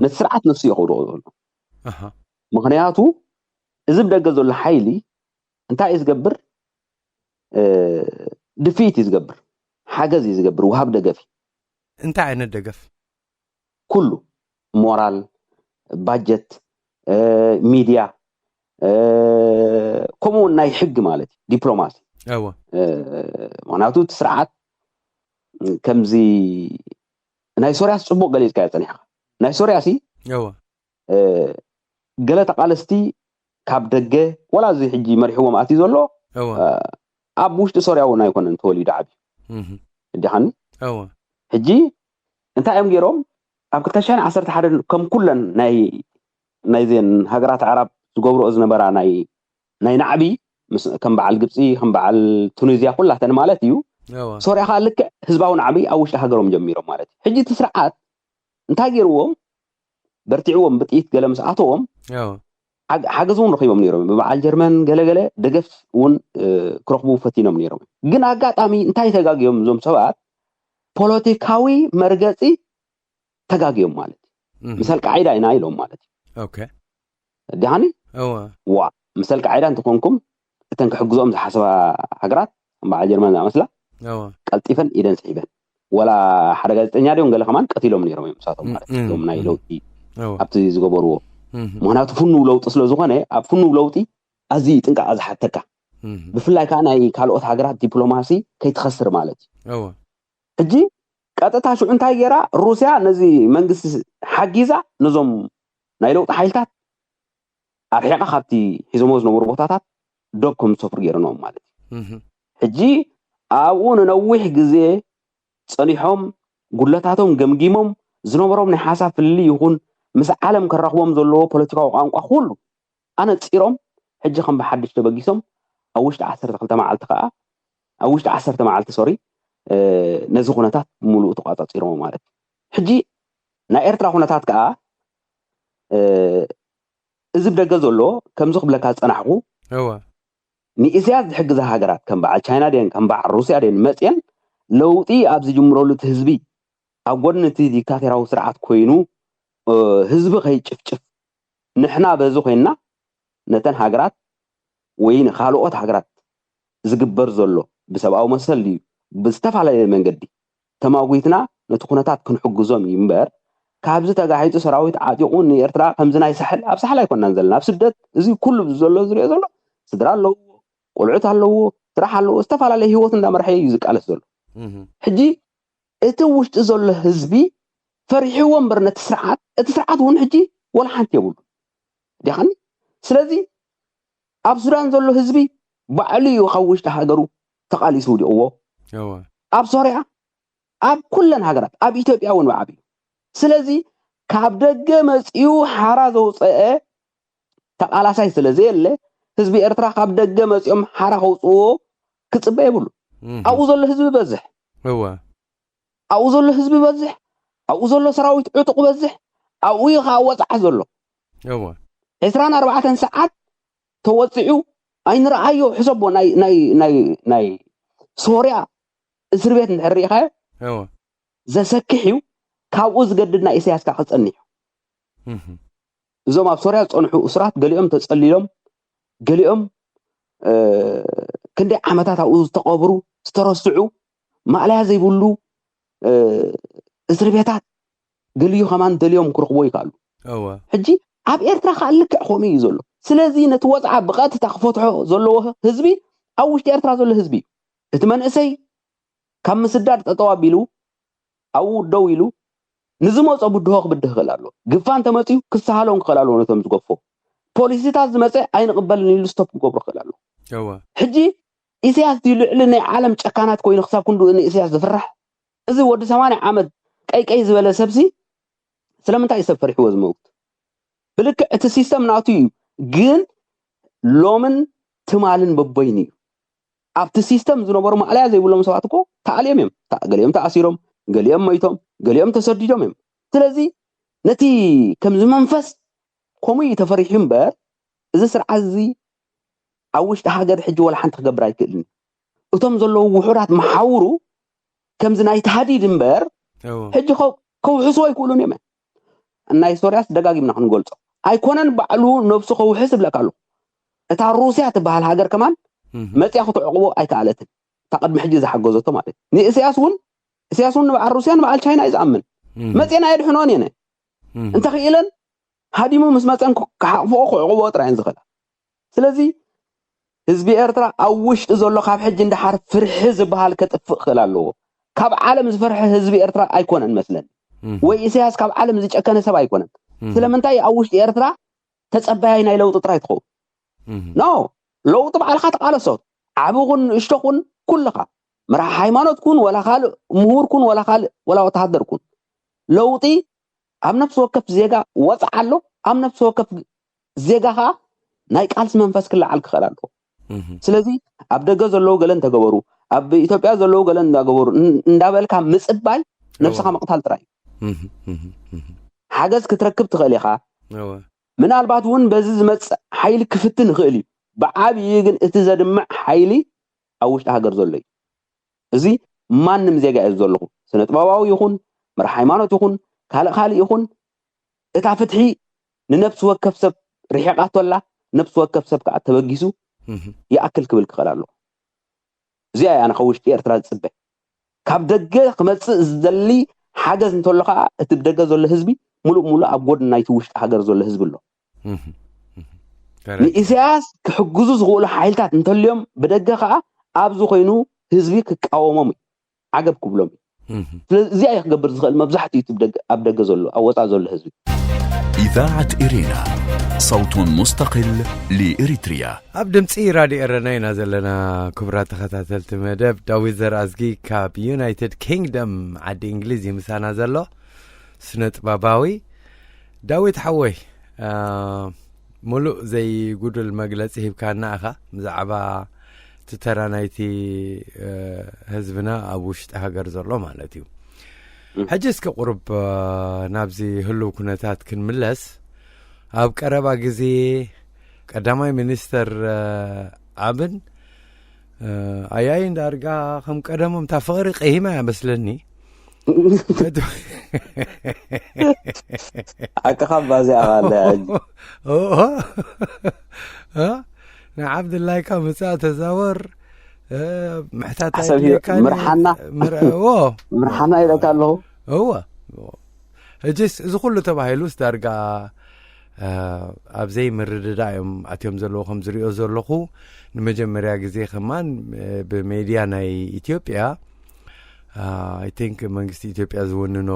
ነቲ ስርዓት ንሱ እዩ ከውድቆ ዘሎ። ምክንያቱ እዚ ብደገ ዘሎ ሓይሊ እንታይ እዩ ዝገብር? ድፍኢት እዩ ዝገብር፣ ሓገዝ እዩ ዝገብር፣ ውሃብ ደገፍ እዩ። እንታይ ዓይነት ደገፍ? ኩሉ ሞራል፣ ባጀት፣ ሚድያ፣ ከምኡ እውን ናይ ሕጊ ማለት እዩ፣ ዲፕሎማሲ። ምክንያቱ እቲ ስርዓት ከምዚ ናይ ሶርያስ ፅቡቅ ገሊፅካዮ ፀኒሕካ። ናይ ሶርያ ሲ ገለ ተቃለስቲ ካብ ደገ ዋላ እዚ ሕጂ መሪሕዎም ኣትዩ ዘሎ ኣብ ውሽጢ ሶርያ እውን ኣይኮነን ተወሊዱ ዓብዩ። እዲኻኒ ሕጂ እንታይ እዮም ገይሮም? ኣብ ክልተ ሽሕን ዓሰርተ ሓደን ከም ኩለን ናይ ናይዘን ሃገራት ኣዕራብ ዝገብርኦ ዝነበራ ናይ ናይ ናዕቢ ከም በዓል ግብፂ ከም በዓል ቱኒዝያ ኩላተን ማለት እዩ። ሶርያ ከዓ ልክዕ ህዝባዊ ናዕቢ ኣብ ውሽጢ ሃገሮም ጀሚሮም ማለት እዩ። ሕጂ እቲ ስርዓት እንታይ ገይርዎም? በርቲዕዎም ብጥይት ገለ ምስ ኣተዎም ሓገዝ እውን ረኪቦም ነይሮም። ብበዓል ጀርመን ገለገለ ደገፍ እውን ክረክቡ ፈቲኖም ነይሮም። ግን ኣጋጣሚ እንታይ ተጋግዮም እዞም ሰባት? ፖለቲካዊ መርገፂ ተጋግዮም ማለት እዩ። ምስ ኣልቃዒዳ ኢና ኢሎም ማለት እዩ። ዲሓኒ ዋ ምስ ኣልቃዒዳ እንተኮንኩም እተን ክሕግዝኦም ዝሓሰባ ሃገራት ከም በዓል ጀርመን ዝኣመስላ ቀልጢፈን ኢደን ስሒበን፣ ወላ ሓደ ጋዜጠኛ ድዮም ገለ ከማን ቀቲሎም ነይሮም እዮም ንሳቶም ማለት እዮም። እዞም ናይ ለውጢ ኣብቲ ዝገበርዎ፣ ምክንያቱ ፍኑው ለውጢ ስለዝኮነ፣ ኣብ ፍኑው ለውጢ ኣዝዩ ጥንቃቐ ዝሓተካ፣ ብፍላይ ከዓ ናይ ካልኦት ሃገራት ዲፕሎማሲ ከይትኸስር ማለት እዩ። ሕጂ ቀጥታ ሽዑ እንታይ ገይራ ሩስያ? ነዚ መንግስቲ ሓጊዛ ነዞም ናይ ለውጢ ሓይልታት ኣርሒቓ ካብቲ ሒዞሞ ዝነበሩ ቦታታት ዶብ ከም ዝሰፍሩ ገይረኖም ማለት እዩ። ሕጂ ኣብኡ ንነዊሕ ግዜ ፀኒሖም፣ ጉድለታቶም ገምጊሞም፣ ዝነበሮም ናይ ሓሳብ ፍልልይ ይኹን ምስ ዓለም ከራኽቦም ዘለዎ ፖለቲካዊ ቋንቋ ኩሉ ኣነፂሮም፣ ሕጂ ከም ብሓድሽ ተበጊሶም ኣብ ውሽጢ ዓሰርተ ክልተ መዓልቲ ከዓ፣ ኣብ ውሽጢ ዓሰርተ መዓልቲ ሶሪ፣ ነዚ ኩነታት ብምሉኡ ተቋፃፂሮም ማለት እዩ። ሕጂ ናይ ኤርትራ ኩነታት ከዓ እዚ ብደገ ዘሎ ከምዚ ክብለካ ዝፀናሕኩ ንኢሳያስ ዝሕግዛ ሃገራት ከም በዓል ቻይና ደን ከም በዓል ሩስያ ደን መፅየን ለውጢ ኣብ ዝጅምረሉ እቲ ህዝቢ ኣብ ጎድኒ እቲ ዲክታቶራዊ ስርዓት ኮይኑ ህዝቢ ከይጭፍጭፍ ንሕና በዚ ኮይንና ነተን ሃገራት ወይ ንካልኦት ሃገራት ዝግበር ዘሎ ብሰብኣዊ መሰል ድዩ ብዝተፈላለየ መንገዲ ተማጒትና ነቲ ኩነታት ክንሕግዞም እዩ እምበር፣ ካብዚ ተጋሒጡ ሰራዊት ዓጢቑ ንኤርትራ ከምዚ ናይ ሳሕል፣ ኣብ ሳሕል ኣይኮናን ዘለና፣ ኣብ ስደት እዚ ኩሉ ዘሎ ዝሪኦ ዘሎ ስድራ ኣለዎ፣ ቆልዑት ኣለዎ፣ ስራሕ ኣለዎ፣ ዝተፈላለየ ህይወት እንዳመርሐ እዩ ዝቃለስ ዘሎ። ሕጂ እቲ ውሽጢ ዘሎ ህዝቢ ፈሪሕዎ እምበር ነቲ ስርዓት፣ እቲ ስርዓት እውን ሕጂ ወላ ሓንቲ የብሉ ዲኻኒ። ስለዚ ኣብ ሱዳን ዘሎ ህዝቢ ባዕሉ እዩ ካብ ውሽጢ ሃገሩ ተቓሊሱ ውዲቕዎ። ኣብ ሶርያ፣ ኣብ ኩለን ሃገራት፣ ኣብ ኢትዮጵያ እውን ብዓብዩ። ስለዚ ካብ ደገ መፂኡ ሓራ ዘውፀአ ተቓላሳይ ስለ ዘየለ ህዝቢ ኤርትራ ካብ ደገ መፂኦም ሓራ ከውፅዎ ክፅበ የብሉ። ኣብኡ ዘሎ ህዝቢ በዝሕ፣ ኣብኡ ዘሎ ህዝቢ በዝሕ፣ ኣብኡ ዘሎ ሰራዊት ዕጡቕ በዝሕ፣ ኣብኡ እዩ ከዓ ወፃዓ ዘሎ። ዕስራን ኣርባዕተን ሰዓት ተወፂዑ ኣይንረኣዮ። ሕሰቦ ናይ ሶርያ እስር ቤት እንድሕር ርኢኻዮ ዘሰክሕ እዩ። ካብኡ ዝገድድ ናይ ኢሳያስ ከዓ ክፀንሕ እዩ። እዞም ኣብ ሶርያ ዝፀንሑ እሱራት ገሊኦም ተፀሊሎም፣ ገሊኦም ክንደይ ዓመታት ኣብኡ ዝተቐብሩ፣ ዝተረስዑ፣ ማእለያ ዘይብሉ እስር ቤታት፣ ገሊኡ ከማን ደልዮም ክረኽቦ ይከኣሉ። ሕጂ ኣብ ኤርትራ ከዓ ልክዕ ከምኡ እዩ ዘሎ። ስለዚ ነቲ ወፅዓ ብቐጥታ ክፈትሖ ዘለዎ ህዝቢ ኣብ ውሽጢ ኤርትራ ዘሎ ህዝቢ እዩ። እቲ መንእሰይ ካብ ምስዳድ ጠጠው ኣቢሉ ኣብኡ ደው ኢሉ ንዝመፆ ብድሆ ክብድህ ክኽእል ኣሎ። ግፋ እንተመፅዩ ክሰሃሎም ክኽእል ኣለዎ። ነቶም ዝገፎ ፖሊሲታት ዝመፀ ኣይንቕበልን ኢሉ ስቶፕ ክገብሮ ክኽእል ኣለዎ። ሕጂ ኢሳያስ ድዩ ልዕሊ ናይ ዓለም ጨካናት ኮይኑ ክሳብ ክንድኡ ንኢሳያስ ዝፍራሕ? እዚ ወዲ ሰማንያ ዓመት ቀይቀይ ዝበለ ሰብሲ ስለምንታይ እዩ ሰብ ፈሪሕዎ ዝመውት? ብልክዕ እቲ ሲስተም ናቱ እዩ፣ ግን ሎምን ትማልን በበይኑ እዩ። ኣብቲ ሲስተም ዝነበሩ ማእለያ ዘይብሎም ሰባት እኮ ተኣልዮም እዮም። ገሊኦም ተኣሲሮም፣ ገሊኦም መይቶም፣ ገሊኦም ተሰዲዶም እዮም። ስለዚ ነቲ ከምዚ መንፈስ ከምኡ እዩ ተፈሪሑ እምበር፣ እዚ ስርዓት እዚ ኣብ ውሽጢ ሃገር ሕጂ ወላ ሓንቲ ክገብር ኣይክእልን። እቶም ዘለዉ ውሑዳት መሓውሩ ከምዚ ናይ ተሃዲድ እምበር ሕጂ ከውሕሱ ኣይክእሉን እዮም። ናይ ሶርያስ ደጋጊምና ክንገልጾ ኣይኮነን፣ ባዕሉ ነብሱ ከውሕስ ይብለካ ኣለኹ። እታ ሩስያ ትበሃል ሃገር ከማን መጽያ ክትዕቕቦ ኣይከኣለትን። እታ ቅድሚ ሕጂ ዝሓገዘቶ ማለት እዩ። ንእስያስ እውን እስያስ እውን ንበዓል ሩስያ ንበዓል ቻይና እዩ ዝኣምን። መጽየን ኣየድሕኖን እየን። እንተኽኢለን ሃዲሙ ምስ መጸን ክሓቕፍኦ ክዕቕቦ ጥራየን ዝኽእላ። ስለዚ ህዝቢ ኤርትራ ኣብ ውሽጢ ዘሎ ካብ ሕጂ እንዳሓር ፍርሒ ዝበሃል ከጥፍእ ክኽእል ኣለዎ። ካብ ዓለም ዝፈርሐ ህዝቢ ኤርትራ ኣይኮነን መስለኒ። ወይ ኢሳያስ ካብ ዓለም ዝጨከነ ሰብ ኣይኮነን። ስለምንታይ ኣብ ውሽጢ ኤርትራ ተጸባያይ ናይ ለውጢ ጥራይ ትኸውን? ኖ፣ ለውጢ ባዕልኻ ተቓለሶ። ዓቢ ኩን ንእሽቶ ኩን ኩልኻ፣ መራሒ ሃይማኖት ኩን ወላ ካልእ፣ ምሁር ኩን ወላ ካልእ፣ ወላ ወተሃደር ኩን፣ ለውጢ ኣብ ነፍሲ ወከፍ ዜጋ ወጽዓ ኣሎ። ኣብ ነፍሲ ወከፍ ዜጋ ኸኣ ናይ ቃልሲ መንፈስ ክለዓል ክኽእል ኣለዎ። ስለዚ ኣብ ደገ ዘለዉ ገለ እንተገበሩ፣ ኣብ ኢትዮጵያ ዘለዉ ገለ እንዳገበሩ እንዳበልካ ምጽባይ ነብስኻ ምቕታል ጥራይ እዩ። ሓገዝ ክትረክብ ትኽእል ኢኻ። ምናልባት እውን በዚ ዝመፅእ ሓይሊ ክፍትን ይኽእል እዩ። ብዓብዩ ግን እቲ ዘድምዕ ሓይሊ ኣብ ውሽጢ ሃገር ዘሎ እዩ። እዚ ማንም ዜጋ እዩ ዘለኹ፣ ስነ ጥበባዊ ይኹን፣ መራሒ ሃይማኖት ይኹን፣ ካልእ ካልእ ይኹን፣ እታ ፍትሒ ንነፍሲ ወከፍ ሰብ ርሒቓቶ ኣላ። ነፍሲ ወከፍ ሰብ ከዓ ተበጊሱ ይኣክል ክብል ክኽእል ኣለኹ። እዚኣ እያ ኣነ ካብ ውሽጢ ኤርትራ ዝፅበ። ካብ ደገ ክመፅእ ዝደሊ ሓገዝ እንተሎ ከዓ እቲ ብደገ ዘሎ ህዝቢ ሙሉእ ሙሉእ ኣብ ጎድኒ ናይቲ ውሽጢ ሃገር ዘሎ ህዝቢ ኣሎ። ንኢሳያስ ክሕግዙ ዝኽእሉ ሓይልታት እንተልዮም ብደገ ከዓ ኣብዚ ኮይኑ ህዝቢ ክቃወሞም እዩ፣ ዓገብ ክብሎም እዩ። ስለዚ እዚኣ እዩ ክገብር ዝኽእል መብዛሕትኡ እቲ ብደገ- ኣብ ደገ ዘሎ ኣብ ወፃእ ዘሎ ህዝቢ። إذاعة إرينا، صوت مستقل لإريتريا. ኣብ ድምፂ ራድዮ ኤረና ኢና ዘለና። ክቡራት ተኸታተልቲ መደብ፣ ዳዊት ዘርኣዝጊ ካብ ዩናይትድ ኪንግደም ዓዲ እንግሊዝ እዩ ምሳና ዘሎ፣ ስነ ጥበባዊ። ዳዊት ሓወይ፣ ሙሉእ ዘይጉዱል መግለፂ ሂብካና ኢኻ ብዛዕባ እቲ ተራ ናይቲ ህዝብና ኣብ ውሽጢ ሃገር ዘሎ ማለት እዩ። ሕጂ እስከ ቁሩብ ናብዚ ህልው ኩነታት ክንምለስ። ኣብ ቀረባ ግዜ ቀዳማይ ሚኒስተር ኣብን ኣያይን ዳርጋ ከም ቀደሞም እታ ፍቕሪ ቀሂማ እያ መስለኒ። ሓቅኻ ባዚኣ ኣለ ሕጂ። ንዓብድላይካ ምፃእ ተዛወር ምሕታት ሓሰብ ሂ- ምርሓና። ምርሓና ኢለካ ኣለኹ። እወ። ሕጅስ እዚ ኩሉ ተባሂሉስ ዳርጋ ኣብ ዘይምርድዳ እዮም ኣትዮም ዘለዎ ከም ዝሪኦ ዘለኹ። ንመጀመርያ ግዜ ከማን ብሜድያ ናይ ኢትዮጵያ፣ I think መንግስቲ ኢትዮጵያ ዝውንኖ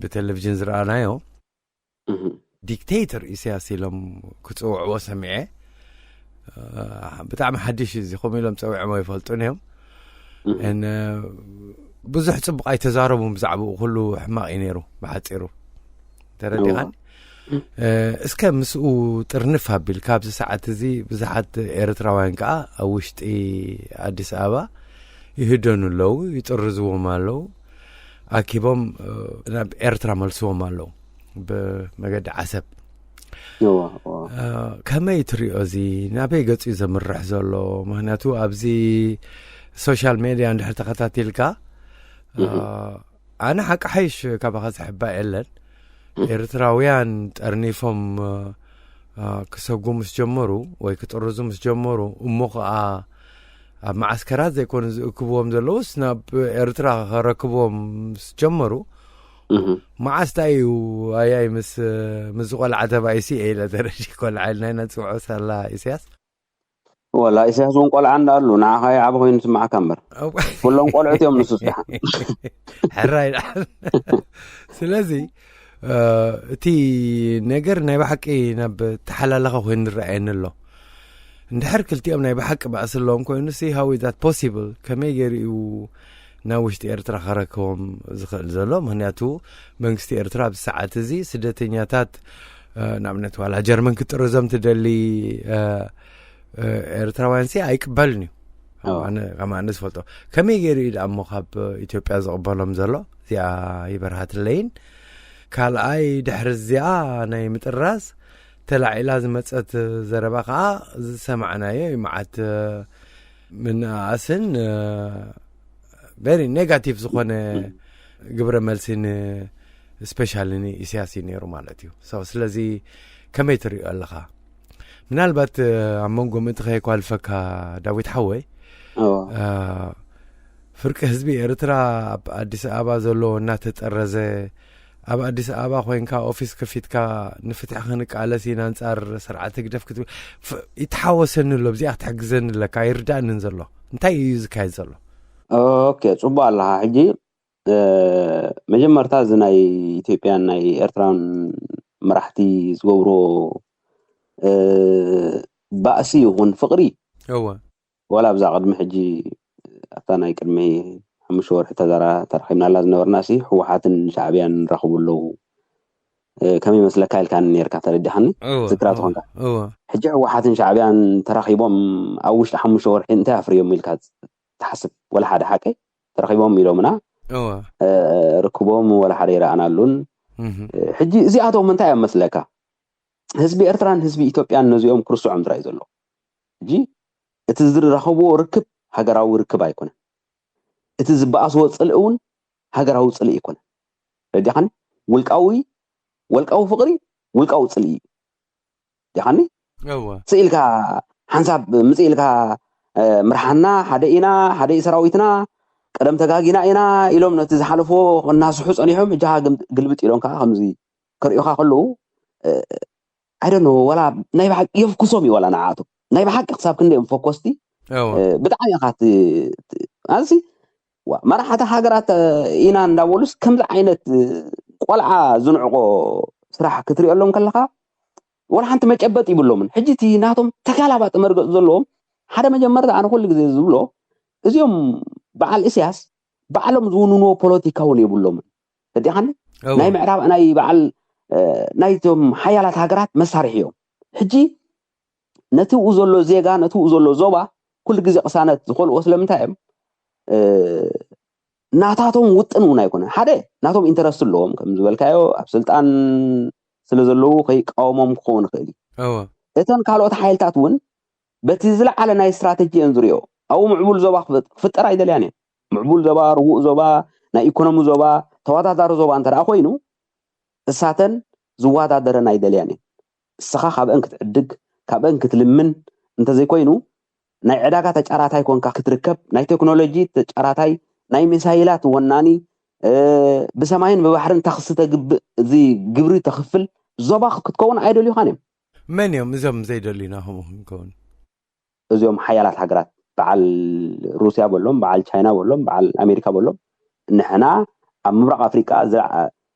ብቴሌቪዥን ዝረኣናዮ ዲክቴተር ኢሳያስ ኢሎም ክፅውዕዎ ሰሚዐ። ብጣዕሚ ሓድሽ እዚ ከምኡ ኢሎም ፀዊዖም ኣይፈልጡን እዮም። ብዙሕ ፅቡቕ ኣይተዛረቡን ብዛዕባኡ። ኩሉ ሕማቕ እዩ ነይሩ ብሓፂሩ። ተረዲኻን? እስከ ምስኡ ጥርንፍ ኣቢል ካብዚ ሰዓት እዚ ብዙሓት ኤርትራውያን ከዓ ኣብ ውሽጢ ኣዲስ ኣበባ ይህደኑ ኣለዉ፣ ይጥርዝዎም ኣለዉ፣ ኣኪቦም ናብ ኤርትራ መልስዎም ኣለዉ ብመገዲ ዓሰብ። ከመይ ትሪኦ እዚ? ናበይ ገፂ ዘምርሕ ዘሎ? ምክንያቱ ኣብዚ ሶሻል ሜድያ እንድሕር ተኸታቲልካ ኣነ ሓቂ ሓይሽ ካባኻ ዝሕባእ የለን። ኤርትራውያን ጠርኒፎም ክሰጉ ምስ ጀመሩ ወይ ክጥርዙ ምስ ጀመሩ እሞ ከዓ ኣብ መዓስከራት ዘይኮኑ ዝእክብዎም ዘለውስ ናብ ኤርትራ ከረክብዎም ምስ ጀመሩ መዓስ ታይ እዩ ኣያይ ምስ ምስ ቆልዓ ተባኢሲ ኢለ ተረዲ ቆልዓ ኢልና ኢና ንፅውዖ ሳላ ኢሳያስ ወላ ኢሳያስ እውን ቆልዓ እንዳኣሉ ንዓኻ ይዓብ ኮይኑ ስማዕካ እምበር ኩሎም ቆልዑት እዮም ንሱ ስራሕ ሕራይ ደሓን ስለዚ እቲ ነገር ናይ ብሓቂ ናብ ተሓላለኸ ኮይኑ ንረኣየኒ ኣሎ እንድሕር ክልቲኦም ናይ ብሓቂ ባእሲ ኣለዎም ኮይኑ ሲ how is that possible ከመይ ገይሩ እዩ ናብ ውሽጢ ኤርትራ ከረክቦም ዝኽእል ዘሎ ምክንያቱ መንግስቲ ኤርትራ ኣብዚ ሰዓት እዚ ስደተኛታት ንኣብነት ዋላ ጀርመን ክጥርዞም ትደሊ ኤርትራውያን ሲ ኣይቅበልን እዩ ከማን ዝፈልጦ ከመይ ገይሩ እዩ ደኣ እሞ ካብ ኢትዮጵያ ዝቕበሎም ዘሎ እዚኣ ይበርሃትለይን ካልኣይ ድሕሪ እዚኣ ናይ ምጥራዝ ተላዒላ ዝመፀት ዘረባ ከዓ ዝሰማዕናዮ እዩ መዓት ምንኣኣስን very negative ዝኾነ ግብረ መልሲ ን specially ን ኢሳያስ እዩ ነይሩ ማለት እዩ ስለዚ ከመይ ትሪኦ ኣለኻ ምናልባት ኣብ መንጎ ምእንቲ ከየኳልፈካ ዳዊት ሓወይ ፍርቂ ህዝቢ ኤርትራ ኣብ ኣዲስ ኣበባ ዘሎ እናተጠረዘ ኣብ ኣዲስ ኣበባ ኮይንካ ኦፊስ ከፊትካ ንፍትሒ ክንቃለስ ኢና ኣንጻር ስርዓት ህግደፍ ክትብል ይተሓወሰኒ ኣሎ ብዚኣ ክትሕግዘኒ ኣለካ ይርዳእንን ዘሎ እንታይ እዩ ዝካየድ ዘሎ ኦኬ ፅቡቅ ኣለካ ሕጂ መጀመርታ እዚ ናይ ኢትዮጵያን ናይ ኤርትራን መራሕቲ ዝገብሮ ባእሲ ይኹን ፍቅሪ እወ ዋላ ኣብዛ ቅድሚ ሕጂ ኣብታ ናይ ቅድሚ ሓሙሽተ ወርሒ ተዛራ ተራኺብናላ ዝነበርና ሲ ህወሓትን ሻዕብያን ንራኽቡ ኣለዉ ከመይ መስለካ ኢልካኒ ነርካ ተረዲኻኒ ዝክራ ትኾንካ ሕጂ ህወሓትን ሻዕብያን ተራኺቦም ኣብ ውሽጢ ሓሙሽተ ወርሒ እንታይ ኣፍርዮም ኢልካ ትሓስብ ወላ ሓደ ሓቀይ ተረኺቦም ኢሎምና ርክቦም ወላ ሓደ ይረኣናሉን ሕጂ እዚኣቶም እንታይ እዮም መስለካ ህዝቢ ኤርትራን ህዝቢ ኢትዮጵያን ነዚኦም ክርስዖም ጥራይ ዘሎ። ሕጂ እቲ ዝረኸብዎ ርክብ ሃገራዊ ርክብ ኣይኮነን። እቲ ዝበኣስዎ ጽልኢ እውን ሃገራዊ ጽልኢ ኣይኮነን። ረዲኻኒ? ውልቃዊ፣ ወልቃዊ ፍቕሪ፣ ውልቃዊ ጽልኢ እዩ። ዲኻኒ? እወ። ስኢልካ ሓንሳብ ምጽእ ኢልካ፣ እ፣ ምርሓና፣ ሓደ ኢና፣ ሓደ እዩ ሰራዊትና፣ ቀደም ተጋጊና ኢና ኢሎም ነቲ ዝሓለፎ እናስሑ ጸኒሖም፣ እጃኻ ግም-፣ ግልብጥ ኢሎም ከኣ ከምዚ ከርእዩኻ ከለዉ፣ እ፣ I don't know፣ ወላ ናይ ብሓቂ የፍኩሶም እዩ፣ ወላ ንዓኣቶም። ናይ ብሓቂ ክሳብ ክንደዮም ፈኮስቲ፣ እወ። እ፣ ብጣዕሚ ኢኻ ት-፣ ት-፣ ኣዚ፣ ዋ፣ መራሕቲ ሃገራት፣ እ፣ ኢና እንዳበሉስ ከምዚ ዓይነት፣ እ፣ ቆልዓ ዝንዕቆ ስራሕ ክትሪኦሎም ከለኻ፣ ወላ ሓንቲ መጨበጥ ይብሎምን። ሕጂ እቲ ናቶም ተጋላባጢ መርገጽ ዘለዎም ሓደ መጀመርታ ኣነ ኩሉ ግዜ ዝብሎ፣ እዚኦም በዓል እስያስ ባዕሎም ዝውንንዎ ፖለቲካ እውን የብሎምን። ተዲኻኒ? እወ። ናይ ምዕራብ፣ ናይ በዓል፣ እ፣ ናይቶም ሓያላት ሃገራት መሳርሒ እዮም። ሕጂ ነቲ ኡ ዘሎ ዜጋ፣ ነቲ ኡ ዘሎ ዞባ ኩሉ ግዜ ቅሳነት ዝኸልኦ ስለምንታይ እዮም? እ፣ ናታቶም ውጥን እውን ኣይኮነን። ሓደ ናቶም ኢንተረስት ኣለዎም፣ ከም ዝበልካዮ ኣብ ስልጣን ስለ ዘለዉ ከይቃወሞም ክኸውን ይኽእል እዩ። እወ። እተን ካልኦት ሓይልታት እውን በቲ ዝለዓለ ናይ ስትራተጂ እየን ዝሪኦ። ኣብኡ ምዕቡል ዞባ ክፍ-፣ ክፍጠር ኣይደልያን እየን። ምዕቡል ዞባ፣ ርጉእ ዞባ፣ ናይ ኢኮኖሚ ዞባ፣ ተወዳዳሪ ዞባ እንተ ደኣ ኮይኑ፣ እሳተን ዝወዳደረን ኣይደልያን እየን። እስኻ ካብአን ክትዕድግ፣ ካብአን ክትልምን እንተዘይኮይኑ፣ ናይ ዕዳጋ ተጫራታይ ኮንካ ክትርከብ፣ ናይ ቴክኖሎጂ ተጫራታይ፣ ናይ ሚሳይላት ወናኒ፣ እ፣ ብሰማይን ብባሕርን ታክሲ ተግብእ፣ እዚ ግብሪ ተኽፍል ዞባ ክትከውን ኣይደልዩኻን እዮም። መን እዮም እዞም ዘይደልዩና ከምኡ ክንከውን? እዚኦም ሓያላት ሃገራት፣ በዓል ሩስያ በሎም፣ በዓል ቻይና በሎም፣ በዓል ኣሜሪካ በሎም፣ ንሕና ኣብ ምብራቕ ኣፍሪቃ ዝለዓ-፣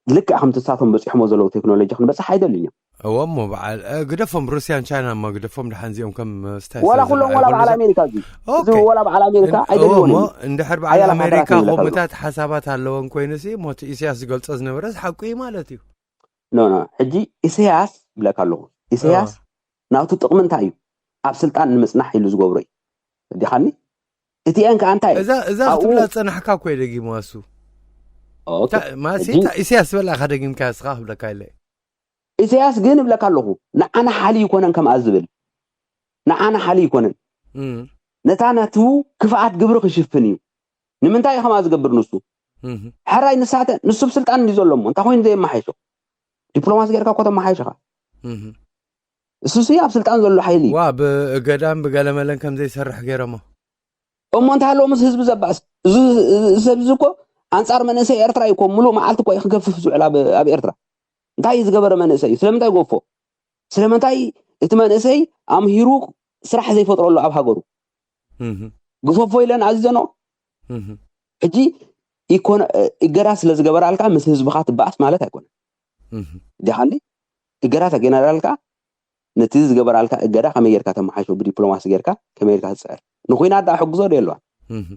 ልክዕ ከምቲ ንሳቶም በጺሖሞ ዘለዉ ቴክኖሎጂ ክንበጽሕ ኣይደልዩን እዮም። እወ፣ እሞ በዓል፣ እ፣ ግደፎም፣ ሩስያን ቻይናን እሞ ግደፎም፣ ደሓን እዚኦም ከም፣ እ፣ ስታይ ወላ ሰብ ኩሎም ዝረኣዩ ወላ ኩሉ በዓል ሰብ ኣሜሪካ እዚ፣ እዚ ኦኬ። ወላ በዓል ኣሜሪካ እን-፣ እዎ፣ ኣይደልይዎን እሞ እዩ። እንድሕር በዓል ሓያላት ኣሜሪካ ሃገራት ንብለካ ከምኡታት ሓሳባት ኣለወን ኮይኑሲ፣ እሞ እቲ ኢሳያስ ዝገልጾ ዝነበረስ ሓቁ እዩ ማለት እዩ። ኖ፣ ኖ፣ ሕጂ ኢሳያስ ብለካ ኣለኹ። ኢሳያስ እዎ። ናቱ ጥቕሚ እንታይ እዩ? ኣብ ስልጣን ንምጽናሕ ኢሉ ዝገብሮ እዩ። ዲኻኒ? እቲአን ከኣ እንታይ? እዛ፣ እዛ ኣብኡ ክትብላ ዝጸናሕካ እኮ እዩ ደጊምዋ እሱ። ኦኬ። እታ፣ ማለትሲ፣ ሕጂ እታ ኢሳያስ ዝበላ ኢኻ ደጊምካ እስኻ ክብለካ ኢለ። ኢሳያስ ግን እብለካ ኣለኹ፣ ንዓና ሓሊ ይኮነን ከምኣ ዝብል። ንዓና ሓሊ ይኮነን። እም። ነታ ናቱ ክፍኣት ግብሪ ክሽፍን እዩ። ንምንታይ እዩ ከምኣ ዝገብር ንሱ? እም። ሕራይ ንሳተ፣ ንሱ ብስልጣን እንዲ ዘሎ እሞ፣ እንታይ ኮይኑ ዘየመሓይሾ? ዲፕሎማሲ ጌርካ እኮ ተመሓይሽኻ። እም። እሱሲ ኣብ ስልጣን ዘሎ ሓይሊ እዩ። ዋ፣ ብእገዳን ብገለመለን ከም ዘይሰርሕ ገይሮሞ። እሞ እንታይ ኣለዎ ምስ ህዝቢ ዘባእስ? እዚ፣ እዚ ሰብ እዚ እኮ ኣንጻር መንእሰይ ኤርትራ እዩ እኮ፣ ምሉእ መዓልቲ እኮ እዩ ክገፍፍ ዝውዕል ኣብ፣ ኣብ ኤርትራ። እንታይ እዩ ዝገበረ መንእሰይ እዩ? ስለምንታይ ይገፎ? ስለምንታይ እቲ መንእሰይ ኣምሂሩ ስራሕ ዘይፈጥረሉ ኣብ ሃገሩ? እህ። ግፈፎ ኢለን ኣዚዘኖ? እህ። ሕጂ ኢኮኖ-፣ እገዳ ስለ ዝገበራልካ ምስ ህዝብኻ ትበኣስ ማለት ኣይኮነን። እህ። ዲኻ እንዲ? እገዳ ተገይራልካ፣ ነቲ ዝገበራልካ እገዳ ከመይ ጌርካ ተመሓይሾ፣ ብዲፕሎማሲ ጌርካ ከመይ ጌርካ ትጽዕር? ንኹናት ደኣ ሕግዞ ዶ የለዋን? እህ።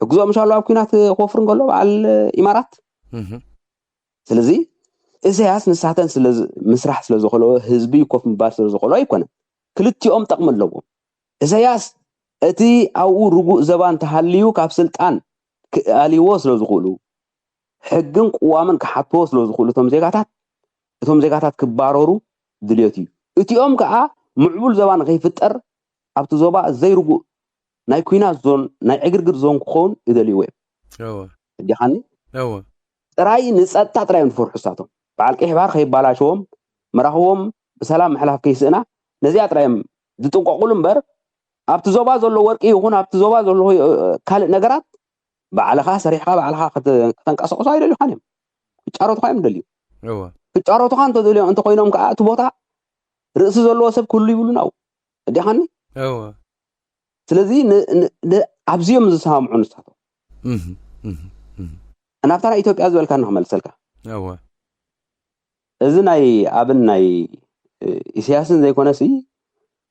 ሕግዞ ምሻሉ ኣብ ኲናት ክወፍር እንከሎ በዓል ኢማራት? እህ። ስለዚ ኢሳያስ ንሳተን ስለ ዝ-፣ ምስራሕ ስለ ዝኸለኦ፣ ህዝቢ ኮፍ ምባል ስለ ዝኸልኦ ኣይኮነን። ክልቲኦም ጥቕሚ ኣለዎም። ኢሳያስ እቲ ኣብኡ ርጉእ ዘባ እንተሃልዩ ካብ ስልጣን ክኣልይዎ ስለ ዝኽእሉ፣ ሕግን ቅዋምን ክሓትዎ ስለ ዝኽእሉ እቶም ዜጋታት፣ እቶም ዜጋታት ክባረሩ ድልየቱ እዩ። እቲኦም ከኣ ምዕቡል ዘባ ንኸይፍጠር ኣብቲ ዞባ ዘይርጉእ ናይ ኲናት ዞን፣ ናይ ዕግርግር ዞን ክኸውን ይደልይዎ እዮም። እወ። ዲኻኒ? እወ። ጥራይ ንጸጥታ ጥራይ እዮም ዝፈርሑ እሳቶም። በዓል ቀይሕ ባሕሪ ከይባላሸዎም፣ መራኽቦም ብሰላም ምሕላፍ ከይስእና፣ ነዚኣ ጥራይ እዮም ዝጥንቀቑሉ እምበር፣ ኣብቲ ዞባ ዘሎ ወርቂ ይኹን ኣብቲ ዞባ ዘሎ፣ እ፣ ካልእ ነገራት ባዕልኻ ሰሪሕኻ ባዕልኻ ክተ-፣ ከተንቀሳቕሶ ኣይደልዩኻን እዮም። ክጫረቱኻ እዮም ዝደልዩ። እወ። ክጫረቱኻ እንተደልዮም፣ እንተኾይኖም ከኣ እቲ ቦታ ርእሲ ዘለዎ ሰብ ክህሉ ይብሉን ኣብኡ። እዲኻኒ? እወ። ስለዚ ን-፣ ን-፣ ን-፣ ኣብዚኦም ዝሰማምዑ ንሳቶም። እህ፣ እህ፣ እህ። ናብታ ናይ ኢትዮጵያ ዝበልካ ንኽመልሰልካ። እወ። እዚ ናይ ኣብን ናይ፣ እ፣ ኢሳያስን ዘይኮነሲ፣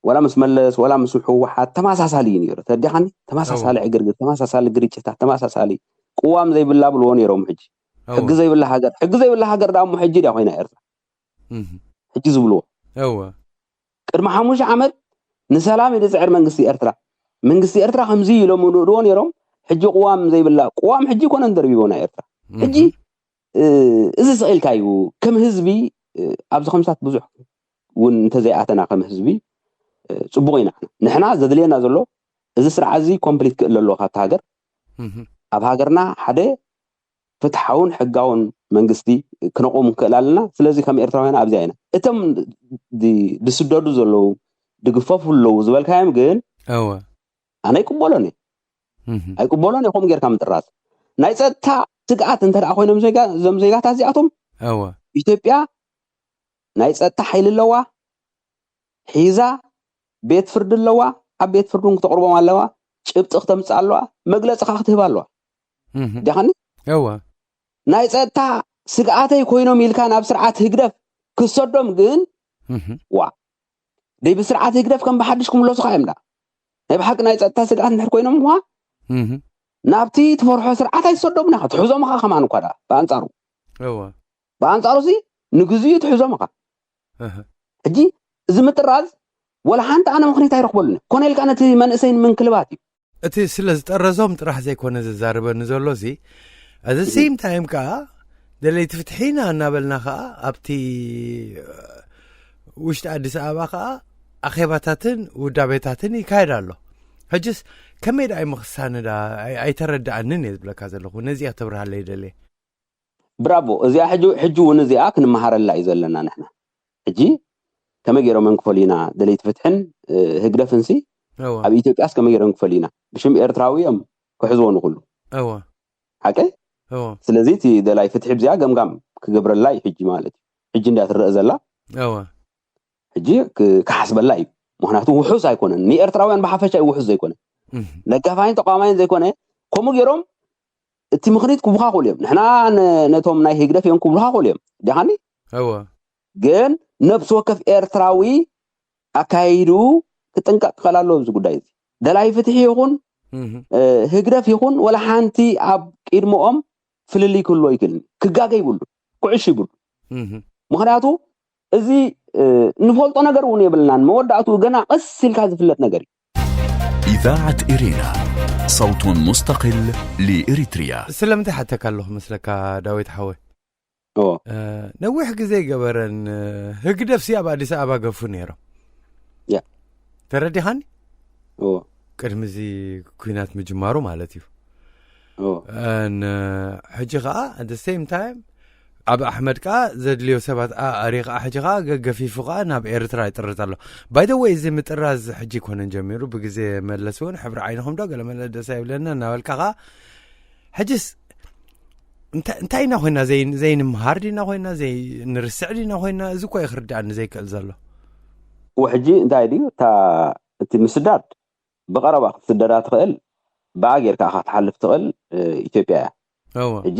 ወላ ምስ መለስ፣ ወላ ምስ ህወሓት ተመሳሳሊ እዩ ነይሩ። ተዲኻኒ? ተመሳሳሊ እወ። ዕግርግር፣ ተመሳሳሊ ግርጭታት፣ ተመሳሳሊ ቅዋም ዘይብላ ብልዎ ነይሮም ሕጂ። እወ። ሕጊ ዘይብላ ሃገር፣ ሕጊ ዘይብላ ሃገር ደኣ እሞ ሕጂ ድያ ኮይና ኤርትራ? እህ። ሕጂ ዝብልዎ። እወ። ቅድሚ ሓሙሽተ ዓመት ንሰላም እዩ ዝጽዕር መንግስቲ ኤርትራ። መንግስቲ ኤርትራ ከምዚ ኢሎም ይንእድዎ ነይሮም። ሕጂ ቅዋም ዘይብላ፣ ቅዋም ሕጂ ይኮነን ደርቢቦ ናይ ኤርትራ። ሕጂ፣ እህ። እ፣ እዚ ስቕ ኢልካ እዩ። ከም ህዝቢ፣ እ፣ ኣብዚ ከምሳት ብዙሕ እውን እንተዘይኣተና ከም ህዝቢ ጽቡቕ ኢና። ንሕና ዘድልየና ዘሎ እዚ ስርዓት እዚ ኮምፕሊት ክእለ ኣለዎ ካብቲ ሃገር። ኣብ ሃገርና ሓደ ፍትሓውን ሕጋውን መንግስቲ ክነቑም ንክእል ኣለና። ስለዚ ከም ኤርትራውያን ኣብዚኣ ኢና። እቶም ዝስደዱ ዘለዉ ድግፈፉ ኣለዉ ዝበልካዮም ግን እወ ኣነ ኣይቅበሎን እየ። ኣይቅበሎን እየ ከምኡ ጌርካ ምጥራዝ። ናይ ጸጥታ ስግኣት እንተ ደኣ ኮይኖም እዞም ዜጋታት እዚኣቶም እወ ኢትዮጵያ ናይ ጸጥታ ሓይሊ ኣለዋ፣ ሒዛ ቤት ፍርዲ ኣለዋ፣ ኣብ ቤት ፍርዲ እውን ክተቕርቦም ኣለዋ፣ ጭብጢ ክተምጽእ ኣለዋ፣ መግለጺ ካ ክትህብ ኣለዋ። ዲኻኒ እወ ናይ ጸጥታ ስግኣተይ ኮይኖም ኢልካ ናብ ስርዓት ህግደፍ ክሰዶም ግን ዋ ደይ ብስርዓት ህግደፍ ከም ብሓድሽ ክምለሱኻ እዮም ዳ ናይ ብሓቂ ናይ ጸጥታ ስግኣት እንድሕር ኮይኖም እኳ ናብቲ ትፈርሖ ስርዓት ኣይሰዶምና ክትሕዞም ኻ ከማን እኳ ዳ ብኣንጻሩ እወ ብኣንጻሩ ሲ ንግዚኡ ትሕዞም ኻ ሕጂ እዚ ምጥራዝ ወላ ሓንቲ ኣነ ምኽኒት ኣይረኽበሉን ኮነ ኢልካ ነቲ መንእሰይ ንምንክልባት እዩ እቲ ስለ ዝጠረዞም ጥራሕ ዘይኮነ ዘዛርበኒ ዘሎ ሲ ኣዘ ሴም ታይም ከዓ ደለይቲ ፍትሒ ኢና እናበልና ከዓ ኣብቲ ውሽጢ ኣዲስ ኣበባ ከዓ ኣኼባታትን ውዳቤታትን ይካየድ ኣሎ። ሕጅስ ከመይ ደኣ ምኽሳንዳ ኣይተረድኣንን እየ ዝብለካ ዘለኹ። ነዚኣ ተብርሃለይ ደልየ። ብራቦ እዚኣ ሕጂ ሕጂ እውን እዚኣ ክንመሃረላ እዩ ዘለና ንሕና ሕጂ ከመይ ገይሮም እዮም ክፈልዩና ደለይቲ ፍትሕን ህግደፍን ሲ ኣብ ኢትዮጵያስ ከመይ ገይሮም ክፈልዩና ብሽም ኤርትራዊ እዮም ክሕዝዎ ንኩሉ እወ ሓቀ እወ ስለዚ እቲ ደላይ ፍትሒ ብዚኣ ገምጋም ክገብረላ እዩ ሕጂ ማለት እዩ ሕጂ እንዳ ትረአ ዘላ እወ ሕጂ ክሓስበላ እዩ ምክንያቱ ውሑስ ኣይኮነን ንኤርትራውያን ብሓፈሻ እዩ ውሑስ ዘይኮነ ነጋፋይን ተቃዋማይን ዘይኮነ ከምኡ ገይሮም እቲ ምኽኒት ክብሉኻ ክእሉ እዮም ንሕና ነቶም ናይ ህግደፍ እዮም ክብሉኻ ክእሉ እዮም ዲኻኒ እወ ግን ነብሲ ወከፍ ኤርትራዊ ኣካይዱ ክጥንቀቅ ክኸል ኣለዎ ኣብዚ ጉዳይ እዚ ደላይ ፍትሒ ይኹን ህግደፍ ይኹን ወላ ሓንቲ ኣብ ቅድመኦም ፍልልይ ክህልዎ ይክእልኒ ክጋገ ይብሉ ኩዕሽ ይብሉ ምክንያቱ እዚ ንፈልጦ ነገር እውን የብልናን መወዳእቱ ገና ቀስ ኢልካ ዝፍለጥ ነገር እዩ إذاعة إرينا، صوت مستقل لإريتريا. ስለምንታይ ሓተካ ኣለኹ መስለካ ዳዊት ሓወ ነዊሕ ግዜ ገበረን ህግደፍ ሲ ኣብ ኣዲስ ኣበባ ገፉ ነይሮም ተረዲኻኒ ቅድሚ እዚ ኩናት ምጅማሩ ማለት እዩ ሕጂ ከዓ at the same time ኣብ ኣሕመድ ከዓ ዘድልዮ ሰባት ኣሪ ከዓ ሕጂ ከዓ ገገፊፉ ከዓ ናብ ኤርትራ ይጥርት ኣሎ ባይደወይ እዚ ምጥራዝ ሕጂ ይኮነን ጀሚሩ ብግዜ መለስ እውን ሕብሪ ዓይንኹም ዶ ገለመለ ደስ ኣይብለና እናበልካ ከዓ ሕጅስ እንታይ ኢና ኮይና ዘይንምሃር ዲና ኮይና ንርስዕ ዲና ኮይና እዚ እኮ ክርዳእኒ ዘይክእል ዘሎ ሕጂ እንታይ ድዩ እቲ ምስዳድ ብቐረባ ክትስደዳ ትኽእል ብኣ ጌርካ ኢኻ ክትሓልፍ ትኽእል ኢትዮጵያ እያ ሕጂ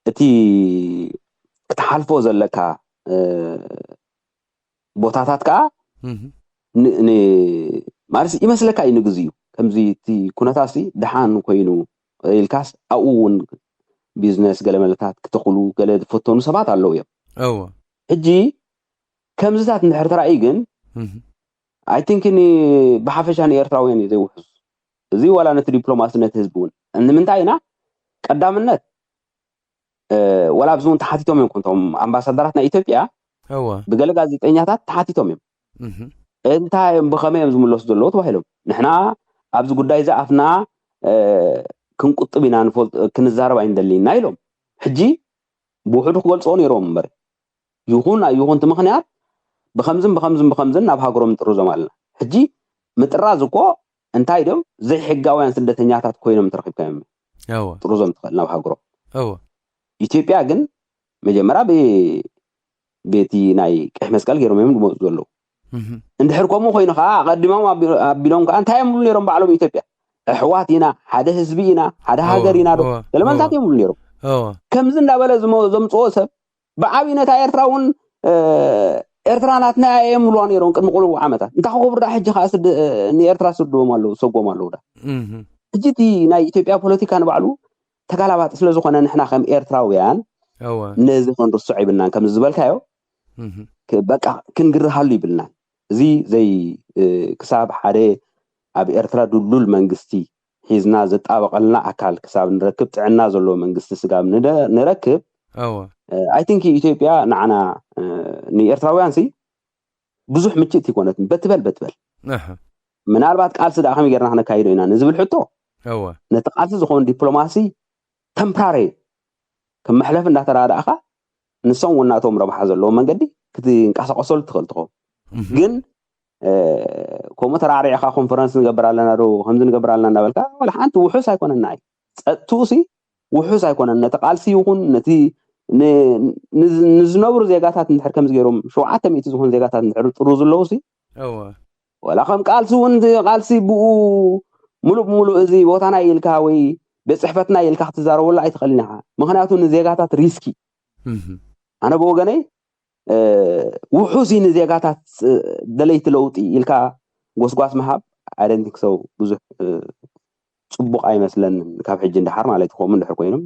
እቲ ክትሓልፎ ዘለካ ቦታታት ከዓ ማለት ይመስለካ እዩ ንግዜ እዩ ከምዚ እቲ ኩነታት ድሓን ኮይኑ ኢልካስ ኣብኡ እውን ቢዝነስ ገለመለታት ክተኽሉ ገለ ዝፈተኑ ሰባት ኣለዉ እዮም ሕጂ ከምዚታት እንድሕር ተራእዩ ግን ኣይቲንክ ብሓፈሻ ንኤርትራውያን እዩ ዘይውሕዝ እዚ ዋላ ነቲ ዲፕሎማሲ ነቲ ህዝቢ እውን ንምንታይ ኢና ቀዳምነት ወላ ኣብዚ እውን ተሓቲቶም እዮም ከምቶም ኣምባሳደራት ናይ ኢትዮጵያ ብገለ ጋዜጠኛታት ተሓቲቶም እዮም እንታይ እዮም ብኸመይ እዮም ዝምለሱ ዘለዉ ተባሂሎም ንሕና ኣብዚ ጉዳይ እዚ ኣፍና ክንቁጥብ ኢና ክንዛረብ ኣይንደሊ ኢና ኢሎም ሕጂ ብውሕዱ ክገልፅዎ ነይሮም እምበር ይኹን ኣይኹን እቲ ምኽንያት ብኸምዝን ብኸምዝን ብኸምዝን ናብ ሃገሮም ንጥርዞም ኣለና ሕጂ ምጥራዝ እኮ እንታይ ድዮም ዘይሕጋውያን ስደተኛታት ኮይኖም ተረኪብካዮም ጥርዞም ትኽእል ናብ ሃገሮም ኢትዮጵያ ግን መጀመርያ ቤቲ ናይ ቀሕ መስቀል ገይሮም እዮም ዝመፁ ዘለዉ እንድሕር ከምኡ ኮይኑ ከዓ ኣቀዲሞም ኣቢሎም ከዓ እንታይ እዮም ብሉ ነይሮም ባዕሎም ኢትዮጵያ ኣሕዋት ኢና ሓደ ህዝቢ ኢና ሓደ ሃገር ኢና ዶ ገለመልታት እዮም ብሉ ነይሮም ከምዚ እንዳበለ ዘምፅኦ ሰብ ብዓብይ ነታ ኤርትራ እውን ኤርትራ ናትና እየ ምልዋ ነይሮም ቅድሚ ቁልቡ ዓመታት እንታይ ክገብሩ ዳ ሕጂ ከዓ ንኤርትራ ስድዎም ኣለዉ ሰጎም ኣለዉ ዳ ሕጂ እቲ ናይ ኢትዮጵያ ፖለቲካ ንባዕሉ ተጋላባጥ ስለዝኾነ ንሕና ከም ኤርትራውያን ነዚ ክንርስዖ ይብልናን ከም ዝበልካዮ በቃ ክንግርሃሉ ይብልናን እዚ ዘይ ክሳብ ሓደ ኣብ ኤርትራ ድሉል መንግስቲ ሒዝና ዘጣበቐልና ኣካል ክሳብ ንረክብ ጥዕና ዘለዎ መንግስቲ ስጋብ ንረክብ ኣይቲንክ ኢትዮጵያ ንዓና ንኤርትራውያን ሲ ብዙሕ ምችእቲ ይኮነትን። በትበል በትበል ኣህ፣ ምናልባት ቃልሲ ደኣ ከመይ ጌርና ክነካይዶ ኢና ንዝብል ሕቶ እወ ነቲ ቃልሲ ዝኾን ዲፕሎማሲ ተምፕራሪ ከም መሕለፊ እንዳተረዳእካ ንሶም እውን ናቶም ረብሓ ዘለዎ መንገዲ ክትንቀሳቀሰሉ ትኽእል ትኸውን። እህ፣ ግን እ፣ ከምኡ ተራዕሪዕካ ኮንፈረንስ ንገብር ኣለና ዶ ከምዚ ንገብር ኣለና እንዳበልካ ዋላ ሓንቲ ውሑስ ኣይኮነን። ንዓይ ጸጥትኡ ሲ ውሑስ ኣይኮነን። ነቲ ቃልሲ ይኹን ነቲ ን- ንዝ- ንዝነብሩ ዜጋታት እንድሕር ከምዚ ገይሮም ሸውዓተ ሚእቲ ዝኾኑ ዜጋታት እንድሕር ጥሩ ዘለዉ ሲ እወ ወላ ከም ቃልሲ እውን እቲ ቃልሲ ብኡ ሙሉእ ብሙሉእ እዚ ቦታና ኢልካ ወይ ቤት ጽሕፈትና ኢልካ ክትዛረበሉ ኣይትኽእልን ኢኻ። ምክንያቱ ንዜጋታት ሪስኪ እህ፣ ኣነ ብወገነይ እ፣ ውሑስ እዩ ንዜጋታት እ፣ ደለይቲ ለውጢ ኢልካ ጎስጓስ ምሃብ ኣይደንቲክ ሰው ብዙሕ እ፣ ጽቡቕ ኣይመስለንን። ካብ ሕጂ እንድሓር ማለት ከምኡ እንድሕር ኮይኖም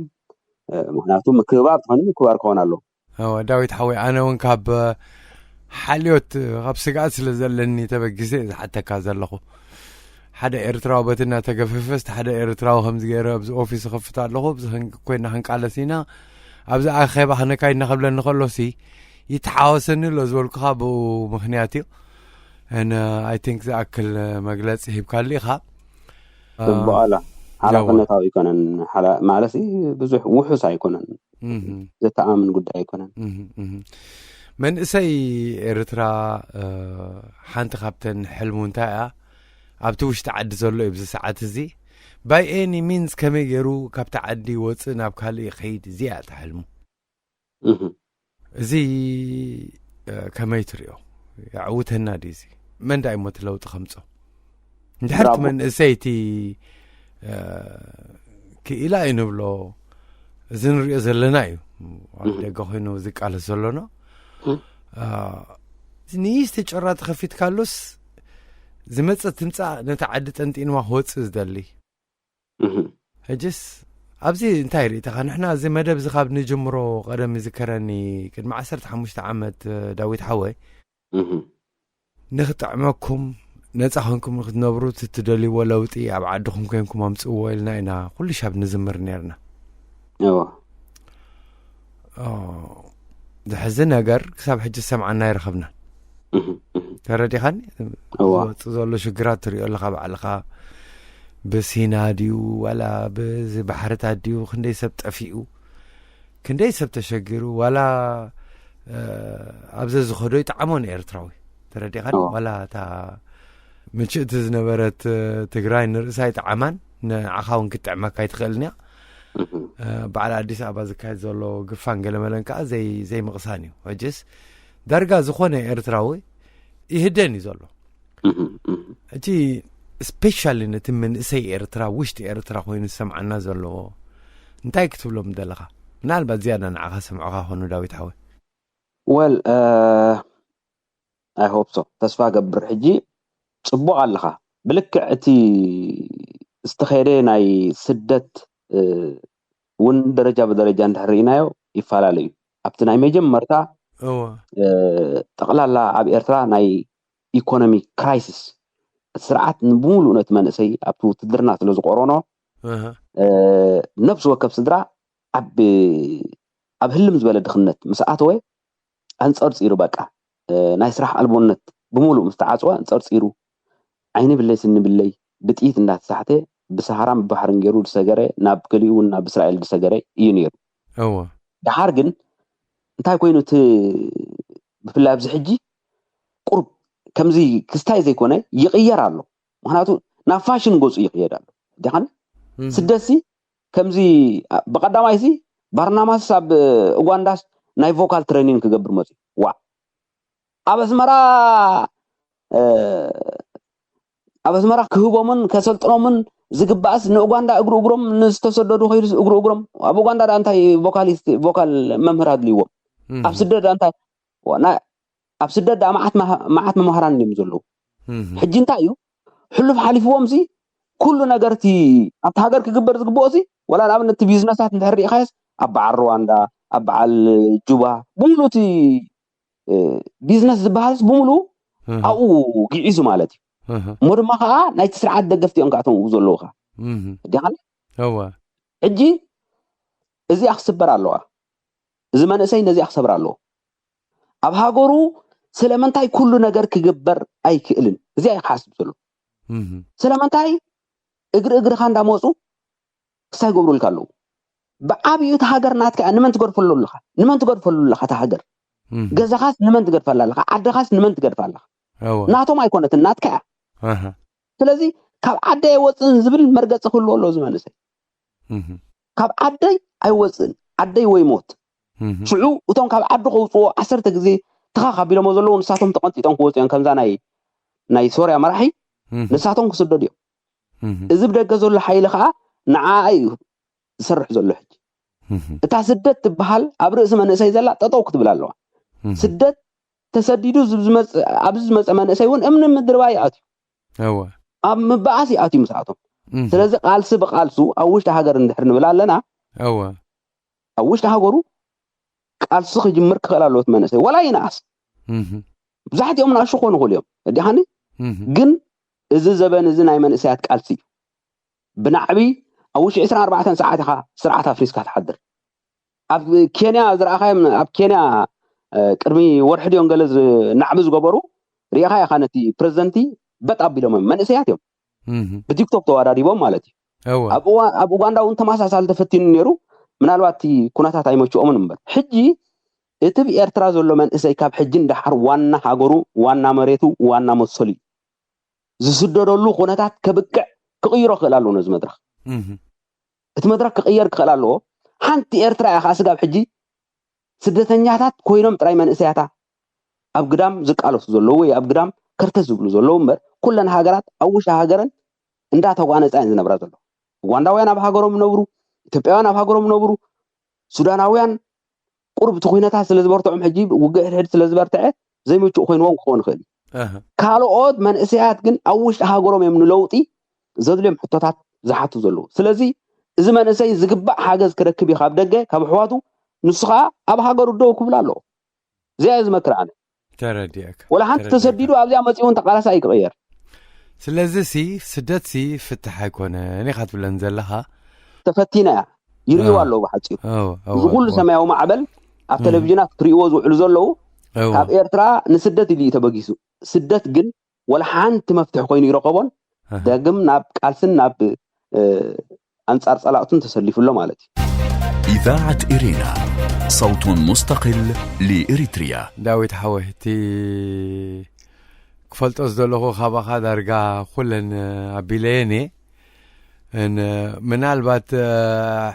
እ፣ ምክንያቱ ምክብባር ዝኾነ ምክብባር ክኸውን ኣለዎ። እወ ዳዊት ሓወይ፣ ኣነ እውን ካብ ሓልዮት ካብ ስግኣት ስለ ዘለኒ ተበጊሰ እየ ዝሓተካ ዘለኹ። ሓደ ኤርትራዊ በቲ እናተገፈፈስ ሓደ ኤርትራዊ ከምዚ ገይረ ኣብዚ ኦፊስ እኸፍት ኣለኹ፣ ኣብዚ ከን- ኮይና ክንቃለስ ኢና፣ ኣብዚ ኣኼባ ከነካይድና ከብለኒ ከሎሲ ይተሓወሰኒ ኣሎ ዝበልኩኻ ብኡ ምክንያት እዩ። And I think ዝኣክል መግለፂ ሂብካሉ ኢኻ። ጽቡቕ ኣላ እወ። ሓላፍነታዊ ኣይኮነን። ሓላ- ማለት ብዙሕ ውሑስ ኣይኮነን። እህ፣ ዘተኣማምን ጉዳይ ኣይኮነን። እህ፣ እህ። መንእሰይ ኤርትራ እ፣ ሓንቲ ካብተን ሕልሙ እንታይ እያ ኣብቲ ውሽጢ ዓዲ ዘሎ እዩ ብዚ ሰዓት እዚ by any means ከመይ ገይሩ ካብቲ ዓዲ ወፅእ ናብ ካልእ ይኸይድ እዚኣ እያ እታ ሕልሙ። እህ። እዚ እ፣ ከመይ ትሪኦ? የዕውተና ድዩ እዚ? መን ዳ እሞ እቲ ለውጢ ከምፆ? እንድሕር እቲ ብራቮ። መንእሰይ እቲ እ፣ ክኢላ እዩ ንብሎ፣ እዚ ንሪኦ ዘለና እዩ ኣብ እህ። ደገ ኮይኑ ዝቃለስ ዘሎና እህ። እ፣ እዚ ንእሽቲ ጭራ ተኸፊትካሉስ ዝመፀ ትምፃእ ነቲ ዓዲ ጠንጢንዋ ክወፅእ ዝደሊ እህ። ሕጅስ ኣብዚ እንታይ ርኢተኻ? ንሕና እዚ መደብ እዚ ካብ ንጅምሮ ቀደም ይዝከረኒ ቅድሚ ዓሰርተ ሓሙሽተ ዓመት እ፣ ዳዊት ሓወይ እህ። ንክጥዕመኩም ነፃ ኮንኩም ንክትነብሩ እቲ ትደልይዎ ለውጢ ኣብ ዓድኹም ኮንኩም ኣምፅእዎ ኢልና ኢና ኩሉ ሻብ ንዝምር ነርና። እወ። ኦ፣ ዘሕዝን ነገር ክሳብ ሕጂ ዝሰምዓና ኣይረኸብናን። እህ፣ እህ። ተረዲኻኒ? እዋ። ዝወፅእ ዘሎ ሽግራት ትሪኦ ኣለኻ ባዕልኻ። ብሲና ድዩ ዋላ ብዚ ባሕርታት ድዩ ክንደይ ሰብ ጠፊኡ፣ ክንደይ ሰብ ተሸጊሩ፣ ዋላ እ፣ ኣብ ዘዝኸዶ ይጠዓሞ ንኤርትራዊ። ተረዲኻኒ? እዋ። ዋላ እታ ምችእቲ ዝነበረት እ፣ ትግራይ ንርእሳ ይጠዓማን ንዓኻ እውን ክትጥዕመካ ኣይትኽእልን እያ። እህ። እ፣ በዓል ኣዲስ ኣበባ ዝካየድ ዘሎ ግፋን ገለመለን ከዓ ዘይ ዘይምቕሳን እዩ። ሕጅስ ዳርጋ ዝኾነ ኤርትራዊ ይህደን እዩ ዘሎ። እህ፣ እህ። እቲ ስፔሻሊ ነቲ መንእሰይ ኤርትራ ውሽጢ ኤርትራ ኮይኑ ዝሰምዓና ዘለዎ እንታይ ክትብሎም ደለኻ? ምናልባት ዝያዳ ንዓኻ ሰምዖኻ ኾኑ ዳዊት ሓወይ። ወል I hope so ተስፋ ገብር። ሕጂ ጽቡቕ ኣለኻ። ብልክዕ እቲ ዝተኸደ ናይ ስደት እ፣ እውን ደረጃ ብደረጃ እንድሕር ርኢናዮ ይፈላለዩ እዩ። ኣብቲ ናይ መጀመርታ እወ እ፣ ጠቕላላ ኣብ ኤርትራ ናይ ኢኮኖሚ ክራይሲስ እቲ ስርዓት ብሙሉእ ነቲ መንእሰይ ኣብቲ ውትድርና ስለ ዝቆረኖ እህ፣ እ፣ ነብሲ ወከፍ ስድራ ኣብ ኣብ ህልም ዝበለ ድኽነት ምስ ኣተወ ኣንጸርጺሩ በቃ እ፣ ናይ ስራሕ ኣልቦነት ብሙሉእ ምስ ተዓጽወ ኣንጸርጺሩ ዓይኒ ብለይ ስኒ ብለይ ብጥይት እንዳተሳሕተ ብሰሃራን ብባሕርን ገይሩ ዝሰገረ ናብ ገሊኡ እውን ናብ እስራኤል ዝሰገረ እዩ ነይሩ። እወ ደሓር ግን እንታይ ኮይኑ እቲ ብፍላይ ኣብዚ ሕጂ ቁሩብ ከምዚ ክስታይ ዘይኮነ ይቕየር ኣሎ። ምክንያቱ ናብ ፋሽን ገፁ ይቕየድ ኣሎ። ዲኻን እህ፣ ስደትሲ ከምዚ ብቀዳማይሲ ባርናማስ ኣብ ኡጋንዳስ ናይ ቮካል ትሬኒንግ ክገብር መፅዩ። ዋ ኣብ ኣስመራ እ፣ ኣብ ኣስመራ ክህቦምን ከሰልጥኖምን ዝግባእስ ንኡጋንዳ እግሪ እግሮም ንዝተሰደዱ ከይዱስ እግሪ እግሮም ኣብ ኡጋንዳ ዳ እንታይ ቮካሊስት ቮካል መምህር ኣድልይዎም እህ፣ ኣብ ስደት ዳ እንታይ ዋ፣ ና- ኣብ ስደት ዳ መዓት መሃ- መዓት መምሃራን እዮም ዘለዉ። እህ፣ ሕጂ እንታይ እዩ ሕሉፍ ሓሊፍዎም ሲ ኩሉ ነገር እቲ ኣብቲ ሃገር ክግበር ዝግብኦ ሲ ወላ ንኣብነት እቲ ቢዝነሳት እንድሕር ርኢኻዮስ ኣብ በዓል ሩዋንዳ ኣብ በዓል ጁባ ብምሉ እቲ እ፣ ቢዝነስ ዝበሃልስ ብምሉ እህ፣ ኣብኡ ግዒዙ ማለት እዩ። እህ፣ እሞ ድማ ከዓ ናይቲ ስርዓት ደገፍቲ እዮም ከዓ እቶም ዘለዉ ከዓ እህ፣ ዲኻ እወ ሕጂ እዚኣ ክስበር ኣለዋ። እዚ መንእሰይ ነዚኣ ክሰብር ኣለዎ። ኣብ ሃገሩ ስለምንታይ ኩሉ ነገር ክግበር ኣይክእልን? እዚ ኣይክሓስብ ዘሎ። ስለምንታይ እግሪ እግርኻ እንዳመፁ ክሳይ ገብሩልካ ኣለዉ? ብዓብዩ እቲ ሃገር ናትካ እያ። ንመን ትገድፈሉ ኣለኻ? ንመን ትገድፈሉ ኣለኻ? እቲ ሃገር ገዛኻስ ንመን ትገድፈላ ኣለኻ? ዓድኻስ ንመን ትገድፋ ኣለኻ? ናቶም ኣይኮነትን፣ ናትካ እያ። ስለዚ ካብ ዓደይ ኣይወፅእን ዝብል መርገፂ ክህልዎ ኣለዎ እዚ መንእሰይ። ካብ ዓደይ ኣይወፅእን፣ ዓደይ ወይ ሞት። ሽዑ እቶም ካብ ዓዲ ከውፅዎ ዓሰርተ ግዜ ትኻኽ ኣቢሎሞ ዘለዉ ንሳቶም ተቐንጢጦም ክወፁ እዮም። ከምዛ ናይ ናይ ሶርያ መራሒ ንሳቶም ክስደዱ እዮም። እዚ ብደገ ዘሎ ሓይሊ ከዓ ንዓ እዩ ዝሰርሕ ዘሎ። ሕጂ እታ ስደት ትበሃል ኣብ ርእሲ መንእሰይ ዘላ ጠጠው ክትብል ኣለዋ። ስደት ተሰዲዱ ኣብዚ ዝመፀ መንእሰይ እውን እምኒ ምድርባይ ይኣትዩ፣ ኣብ ምባኣስ ይኣትዩ ምስኣቶም። ስለዚ ቃልሲ ብቃልሱ ኣብ ውሽጢ ሃገር እንድሕር ንብል ኣለና፣ ኣብ ውሽጢ ሃገሩ ቃልሲ ክጅምር ክኽእል ኣለዎ እቲ መንእሰይ፣ ወላ ይንኣስ። ብዙሓት እዮም ንኣሹ ክኾኑ ይኽእሉ እዮም፣ እዲኻኒ ግን እዚ ዘበን እዚ ናይ መንእሰያት ቃልሲ እዩ። ብናዕቢ ኣብ ውሽጢ ዕስራን ኣርባዕተን ሰዓት ኢኻ ስርዓት ኣፍሪስካ ትሓድር። ኣብ ኬንያ ዝረኣኻዮም፣ ኣብ ኬንያ ቅድሚ ወርሒ ድዮም ገለ ናዕቢ ዝገበሩ ርኢኻ ኢኻ። ነቲ ፕረዚደንቲ በጥ ኣቢሎሞም፣ መንእሰያት እዮም፣ ብቲክቶክ ተዋዳዲቦም ማለት እዩ። ኣብ ኡጋንዳ እውን ተመሳሳሊ ተፈቲኑ ነይሩ። ምናልባት እቲ ኩነታት ኣይመችኦምን እምበር ሕጂ እቲ ብኤርትራ ዘሎ መንእሰይ ካብ ሕጂ ንደሓር ዋና ሃገሩ፣ ዋና መሬቱ፣ ዋና መሰሉ እዩ። ዝስደደሉ ኩነታት ከብቅዕ ክቕይሮ ክኽእል ኣለዎ ነዚ መድረኽ። እቲ መድረኽ ክቕየር ክኽእል ኣለዎ። ሓንቲ ኤርትራ እያ ከዓ ስጋብ ሕጂ ስደተኛታት ኮይኖም ጥራይ መንእሰያታ ኣብ ግዳም ዝቃለሱ ዘለዉ ወይ ኣብ ግዳም ከርተት ዝብሉ ዘለዉ እምበር ኩለን ሃገራት ኣብ ውሽጢ ሃገረን እንዳተጓነፃ እየን ዝነብራ ዘለዉ። ኡጋንዳውያን ኣብ ሃገሮም ይነብሩ፣ ኢትዮጵያውያን ኣብ ሃገሮም ይነብሩ፣ ሱዳናውያን ቁሩብ እቲ ኩነታት ስለ ዝበርትዖም ሕጂ ውግእ ሕድሕድ ስለ ዝበርትዐ ዘይምቹእ ኮይንዎም ክኸውን ይኽእል እዩ። ካልኦት መንእሰያት ግን ኣብ ውሽጢ ሃገሮም እዮም ንለውጢ ዘድልዮም ሕቶታት ዝሓቱ ዘለዉ። ስለዚ እዚ መንእሰይ ዝግባእ ሓገዝ ክረክብ እዩ ካብ ደገ ካብ ኣሕዋቱ፣ ንሱ ከዓ ኣብ ሃገሩ ደው ክብል ኣለዎ። እዚኣ እየ ዝመክር ኣነ። ተረዲእካ። ወላ ሓንቲ ተሰዲዱ ኣብዚኣ መፂኡ እውን ተቃላሳይ ክቕየር። ስለዚ ሲ ስደት ሲ ፍትሕ ኣይኮነን ኢኻ ትብለን ዘለኻ። ተፈቲና እያ ይርእይዋ ኣለዉ ብሓፂሩ። እዚ ኩሉ ሰማያዊ ማዕበል ኣብ ቴሌቪዥናት ክርእይዎ ዝውዕሉ ዘለዉ ካብ ኤርትራ ንስደት ኢሉ እዩ ተበጊሱ። ስደት ግን ወላ ሓንቲ መፍትሒ ኮይኑ ይረኸቦን ዳግም ናብ ቃልስን ናብ ኣንጻር ጸላእቱን ተሰሊፉ ኣሎ ማለት እዩ። إذاعة إرينا، صوت مستقل لإريتريا. ዳዊት ሓወይ፣ እቲ ክፈልጦ ዝደለኹ ካባኻ ዳርጋ ኩለን ኣቢለየን እየ። ምናልባት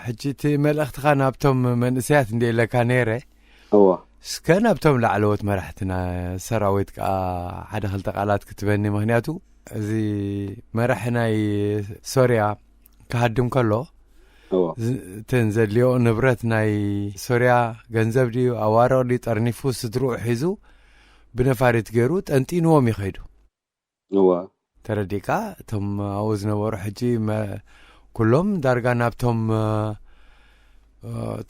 ሕጂ እቲ መልእኽትኻ ናብቶም መንእሰያት እንደ ኢለካ ነይረ። እዎ። እስከ ናብቶም ላዕለዎት መራሕትና ሰራዊት ከኣ ሓደ ክልተ ቃላት ክትበኒ፣ ምኽንያቱ እዚ መራሒ ናይ ሶርያ ክሃድም ከሎ እተን ዘድልዮ ንብረት ናይ ሶርያ ገንዘብ ድዩ ኣዋርቕ ድዩ ጠርኒፉ ስድርኡ ሒዙ ብነፋሪት ገይሩ ጠንጢንዎም እዩ ከይዱ። እዋ። ተረዲእካ? እቶም ኣብኡ ዝነበሩ ሕጂ ኩሎም ዳርጋ ናብቶም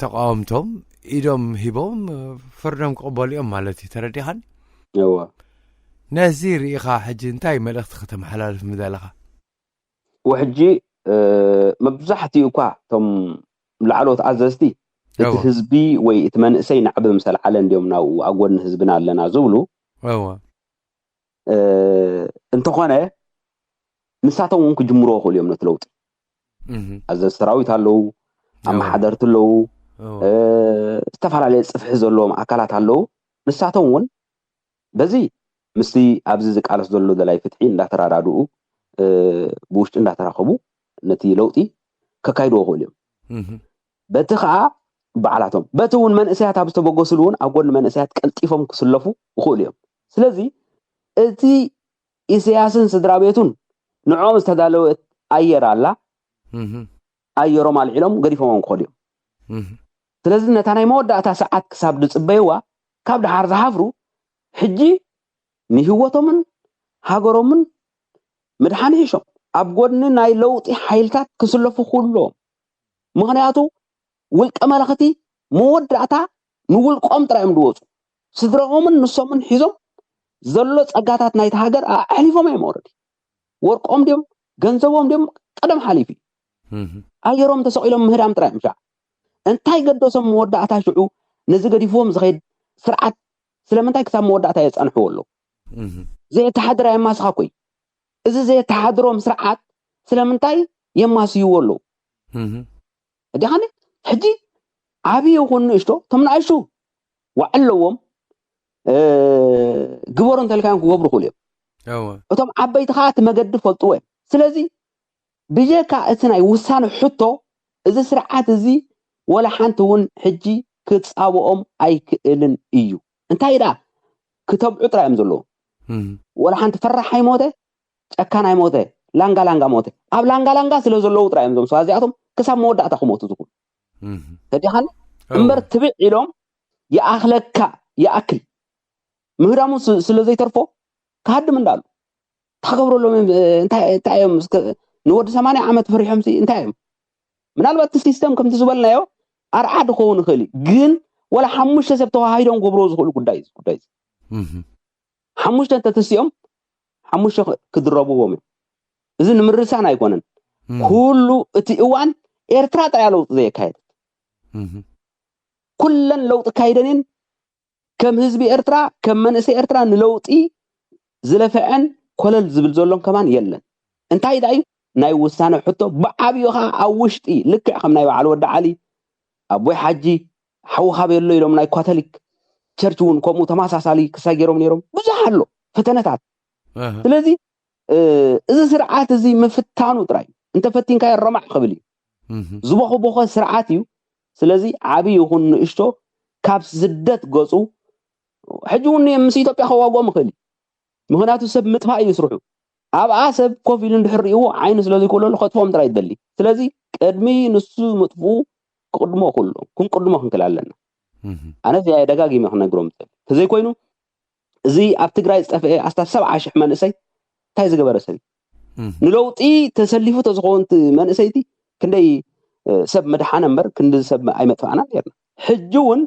ተቃወምቶም ኢዶም ሂቦም ፍርዶም ክቕበሉ እዮም ማለት እዩ። ተረዲኻን? እዋ። ነዚ ርኢኻ ሕጂ እንታይ መልእኽቲ ከተመሓላልፍ ምደለኻ? ወሕጂ መብዛሕትኡ እኳ እቶም ላዕሎት ኣዘዝቲ እቲ ህዝቢ ወይ እቲ መንእሰይ ናዕቢ ምስ ኣልዓለ እንዲዮም ናብኡ ኣብ ጎድኒ ህዝብና ኣለና ዝብሉ። እዋ። እንተኾነ ንሳቶም እውን ክጅምርዎ ክእሉ እዮም ነቲ ለውጢ። ኣዘዝ ሰራዊት ኣለዉ፣ ኣመሓደርቲ ኣለዉ፣ ዝተፈላለየ ፅፍሒ ዘለዎም ኣካላት ኣለዉ። ንሳቶም እውን በዚ ምስቲ ኣብዚ ዝቃለስ ዘሎ ደላይ ፍትሒ እንዳተራዳድኡ ብውሽጢ እንዳተራኸቡ ነቲ ለውጢ ከካይድዎ ክእሉ እዮም። በቲ ከዓ ባዕላቶም በቲ እውን መንእሰያት ኣብ ዝተበገስሉ እውን ኣብ ጎኒ መንእሰያት ቀልጢፎም ክስለፉ ይኽእሉ እዮም። ስለዚ እቲ ኢሳያስን ስድራ ቤቱን ንዕኦም ዝተዳለወት ኣየር ኣላ። ኣየሮም ኣልዒሎም ገዲፎሞም ክኸዱ እዮም። ስለዚ ነታ ናይ መወዳእታ ሰዓት ክሳብ ዝፅበይዋ ካብ ደሓር ዝሓፍሩ ሕጂ ንህይወቶምን ሃገሮምን ምድሓን ይሕሾም ኣብ ጎድኒ ናይ ለውጢ ሓይልታት ክስለፉ ክህልዎም። ምኽንያቱ ውልቀ መለኽቲ መወዳእታ ንውልቆም ጥራይ እዮም ዝወፁ። ስድራኦምን ንሶምን ሒዞም ዘሎ ፀጋታት ናይቲ ሃገር ኣሕሊፎም እዮም። ኦረዲ ወርቆም ድዮም ገንዘቦም ድዮም ቀደም ሓሊፉ እዩ። ኣየሮም ተሰቒሎም ምህዳም ጥራይ እዮም ሻዕ። እንታይ ገደሶም መወዳእታ ሽዑ ነዚ ገዲፍዎም ዝኸይድ ስርዓት ስለምንታይ ክሳብ መወዳእታ የጻንሕዎ ኣለዉ? እህ ዘየተሓድር ኣየማስኻኮይ። እዚ ዘየተሓድሮም ስርዓት ስለምንታይ የማስይዎ ኣለዉ? እህ እዲኻኒ ሕጂ ዓብዪ ይኹን ንእሽቶ፣ እቶም ንኣሽቱ ዋዕ ኣለዎም፣ እ፣ ግበሩ እንተልካዮም ክገብሩ ክእሉ እዮም። እወ እቶም ዓበይቲ ከዓ እቲ መገዲ ፈልጥዎ እዮም። ስለዚ ብጀካ እቲ ናይ ውሳነ ሕቶ፣ እዚ ስርዓት እዚ ወላ ሓንቲ እውን ሕጂ ክፃብኦም ኣይክእልን እዩ። እንታይ ደኣ? ክተብዑ ጥራይ እዮም ዘለዎም። እህ ወላ ሓንቲ ፈራሕ ኣይሞተ፣ ጨካን ኣይሞተ፣ ላንጋ ላንጋ ሞተ። ኣብ ላንጋ ላንጋ ስለ ዘለዉ ጥራይ እዮም እዞም ሰባት እዚኣቶም ክሳብ መወዳእታ ክሞቱ ዝኽእሉ። እህ ተዲኻኒ እወ እምበር ትብዕ ኢሎም ይኣኽለካ ይኣክል ምህዳሙ ስ- ስለ ዘይተርፎ ክሃድም እንዳሉ ታገብረሎም። እንታይ እንታይ እዮም እስከ ንወዲ ሰማንያ ዓመት ፈሪሖም ሲ እንታይ እዮም? ምናልባት እቲ ሲስተም ከምቲ ዝበልናዮ ኣርዓ ክኸውን ይኽእል እዩ፣ ግን ወላ ሓሙሽተ ሰብ ተዋሃሂዶም ክገብርዎ ዝኽእሉ ጉዳይ እዩ። ጉዳይ እዩ። እህ ሓሙሽተ እንተተሲኦም ሓሙሽተ ክድረብዎም እዮም። እዚ ንምርሳን ኣይኮነን። እህ ኩሉ እቲ እዋን ኤርትራ ጥራያ ለውጢ ዘየካየደት፣ እህ ኩለን ለውጢ ካይደንን ከም ህዝቢ ኤርትራ፣ ከም መንእሰይ ኤርትራ ንለውጢ ዝለፈዐን ኮለል ዝብል ዘሎን ከማን የለን። እንታይ ደኣ እዩ ናይ ውሳነ ሕቶ ብዓብዩ ኸዓ ኣብ ውሽጢ፣ ልክዕ ከም ናይ በዓል ወዲ ዓሊ፣ ኣቦይ ሓጂ፣ ሓውኻ ቤሎ ኢሎም ናይ ካቶሊክ ቸርች እውን ከምኡ ተመሳሳሊ ክሳይ ገይሮም ነይሮም። ብዙሕ ኣሎ ፈተነታት። እህ ስለዚ እ፣ እዚ ስርዓት እዚ ምፍታኑ ጥራይ እንተፈቲንካዮ ረማዕ ክብል እዩ። እህ ዝቦኸቦኸ ስርዓት እዩ። ስለዚ ዓብዪ ይኹን ንእሽቶ ካብ ስደት ገፁ ሕጂ እውን ምስ ኢትዮጵያ ከዋግኦም ይኽእል እዩ። ምኽንያቱ ሰብ ምጥፋእ እዩ ስርሑ። ኣብኣ ሰብ ኮፍ ኢሉ እንድሕር ሪእዎ ዓይኑ ስለ ዘይኮለሉ ከጥፍኦም ጥራይ ይደሊ። ስለዚ ቅድሚ ንሱ ምጥፍኡ ክቅድሞ ክሎ ክንቅድሞ ክንክእል ኣለና። እህ ኣነ እዚኣ ደጋጊመ ክነግሮም ዝደሊ። ተዘይኮይኑ እዚ ኣብ ትግራይ ዝጠፍአ ኣስታት ሰብዓ ሽሕ መንእሰይ እንታይ ዝገበረ ሰብ እዩ? እህ ንለውጢ ተሰሊፉ ተዝኸውን እቲ መንእሰይቲ ክንደይ እ፣ ሰብ ምድሓነ እምበር ክንዲ ሰብ ኣይመጥፋእና ነርና። ሕጂ እውን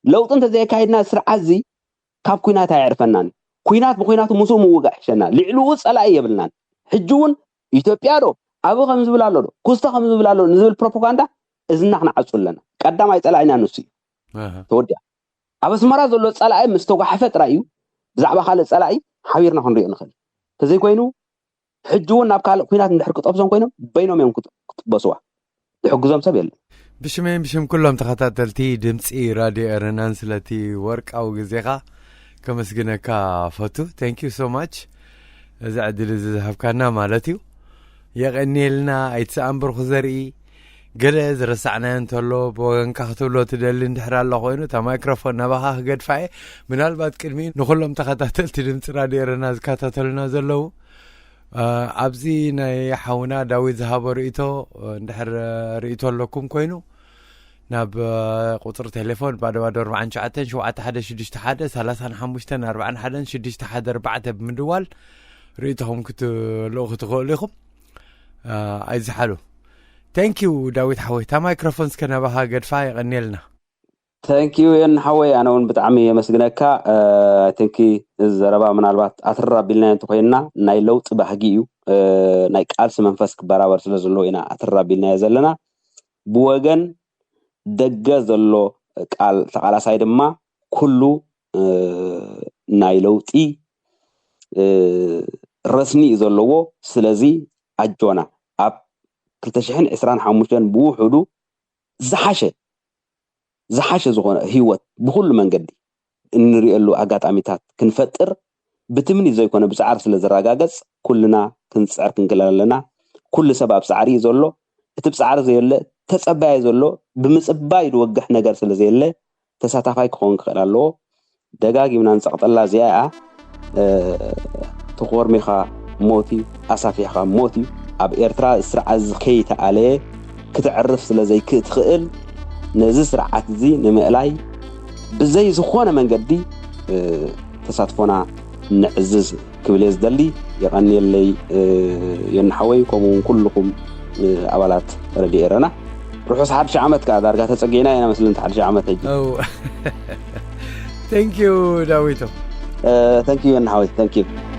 ለውጢ እንተዘየካይድና ስርዓት እዚ ካብ ኩናት ኣየዕርፈናን እዩ። ኩናት ብኩናቱ ምስኡ ምውጋእ ይሕሸና። ልዕልኡ ጸላኢ የብልናን። ሕጂ እውን ኢትዮጵያ ዶ ኣብኡ ከም ዝብል ኣሎ ዶ ኩስተ ከም ዝብል ኣሎ ንዝብል ፕሮፓጋንዳ እዝና ክንዓጹ ኣለና። ቀዳማይ ጸላኢና ንሱ እዩ። እህ ተወዲኣ። ኣብ ኣስመራ ዘሎ ጸላኢ ምስ ተጓሓፈ ጥራይ እዩ ብዛዕባ ካልእ ጸላኢ ሓቢርና ክንሪኦ ንኽእል። ተዘይኮይኑ ሕጂ እውን ናብ ካልእ ኩናት እንድሕር ክጠብሶም ኮይኖም በይኖም እዮም ክጥ- ክጥበስዋ። ዝሕግዞም ሰብ የለን። ብሽመይን ብሽም ኩሎም ተኸታተልቲ ድምፂ ራድዮ ኤረናን ስለቲ ወርቃዊ ግዜኻ ከመስግነካ ፈቱ። Thank you so much፣ እዚ ዕድል እዚ ዝሃብካና ማለት እዩ። የቐንየልና። ኣይትሰኣን ብርኹ ዘርኢ። ገለ ዝረሳዕናዮ እንተሎ ብወገንካ ክትብሎ ትደሊ እንድሕር ኣሎ ኮይኑ፣ እታ ማይክሮፎን ናባኻ ክገድፋ እየ። ምናልባት ቅድሚ ንኹሎም ተኸታተልቲ ድምፂ ራድዮ ኤረና ዝከታተሉና ዘለዉ፣ እ፣ ኣብዚ ናይ ሓውና ዳዊት ዝሃቦ ርእይቶ፣ እ፣ እንድሕር ርእይቶ ኣለኩም ኮይኑ፣ ናብ፣ እ፣ ቁፅሪ ቴሌፎን ባዶ ባዶ ኣርባዕተ ትሽዓተ ሸውዓተ ሓደ ሽዱሽተ ሓደ ሰላሳን ሓሙሽተን ኣርባዕን ሓደን ሽዱሽተ ሓደ ኣርባዕተ ብምድዋል ርእይቶኹም ክትልእኹ ትኽእሉ ኢኹም። እ፣ ኣይዝሓሉ። Thank you ዳዊት ሓወይ። እታ ማይክሮፎን እስከ ናባኻ ገድፋ። የቐንየልና። Thank you ዮኒ ሓወይ፣ ኣነ እውን ብጣዕሚ የመስግነካ። እ፣ I think እዚ ዘረባ ምናልባት ኣትር ኣቢልናዮ እንተኮይንና ናይ ለውጢ ባህጊ እዩ። እ፣ ናይ ቃልሲ መንፈስ ክበራበር ስለ ዘለዎ ኢና ኣትር ኣቢልናዮ ዘለና። ብወገን ደገ ዘሎ ቃል ተቓላሳይ ድማ ኩሉ፣ እ፣ ናይ ለውጢ፣ እ፣ ረስኒ እዩ ዘለዎ። ስለዚ ኣጆና ኣብ ክልተ ሽሕን ዕስራን ሓሙሽተን ብውሑዱ ዝሓሸ ዝሓሸ ዝኾነ ህይወት ብኩሉ መንገዲ እንሪኤሉ ኣጋጣሚታት ክንፈጥር ብትምኒት ዘይኮነ ብፃዕሪ ስለ ዝረጋገፅ ኩልና ክንፅዕር ክንክእል ኣለና። ኩሉ ሰብ ኣብ ፃዕሪ እዩ ዘሎ። እቲ ብፃዕሪ ዘየለ ተፀባያይ ዘሎ ብምፅባይ ዝወግሕ ነገር ስለ ዘየለ ተሳታፋይ ክኸውን ክኽእል ኣለዎ። ደጋጊምና ንፀቕጠላ እዚኣ እያ። እ፣ ተኾርሚኻ ሞት እዩ፣ ኣሳፊሕኻ ሞት እዩ። ኣብ ኤርትራ ስርዓት እዚ ከይተኣለየ ክተዕርፍ ስለ ዘይክትኽእል ነዚ ስርዓት እዚ ንምእላይ ብዘይ ዝኾነ መንገዲ፣ እ፣ ተሳትፎና ነዕዝዝ ክብል እየ ዝደሊ። የቐንየለይ፣ እ፣ ዮኒ ሓወይ፣ ከምኡ እውን ኩልኹም፣ እ፣ ኣባላት ረድዮ ኤረና። ርሑስ ሓድሽ ዓመት ከዓ ዳርጋ ተጸጊዕና ኢና መስለኒ፣ ሓድሽ ዓመት ሕጂ። ው Thank you ዳዊቶ። Thank you ዮኒ ሓወይ፣ thank you።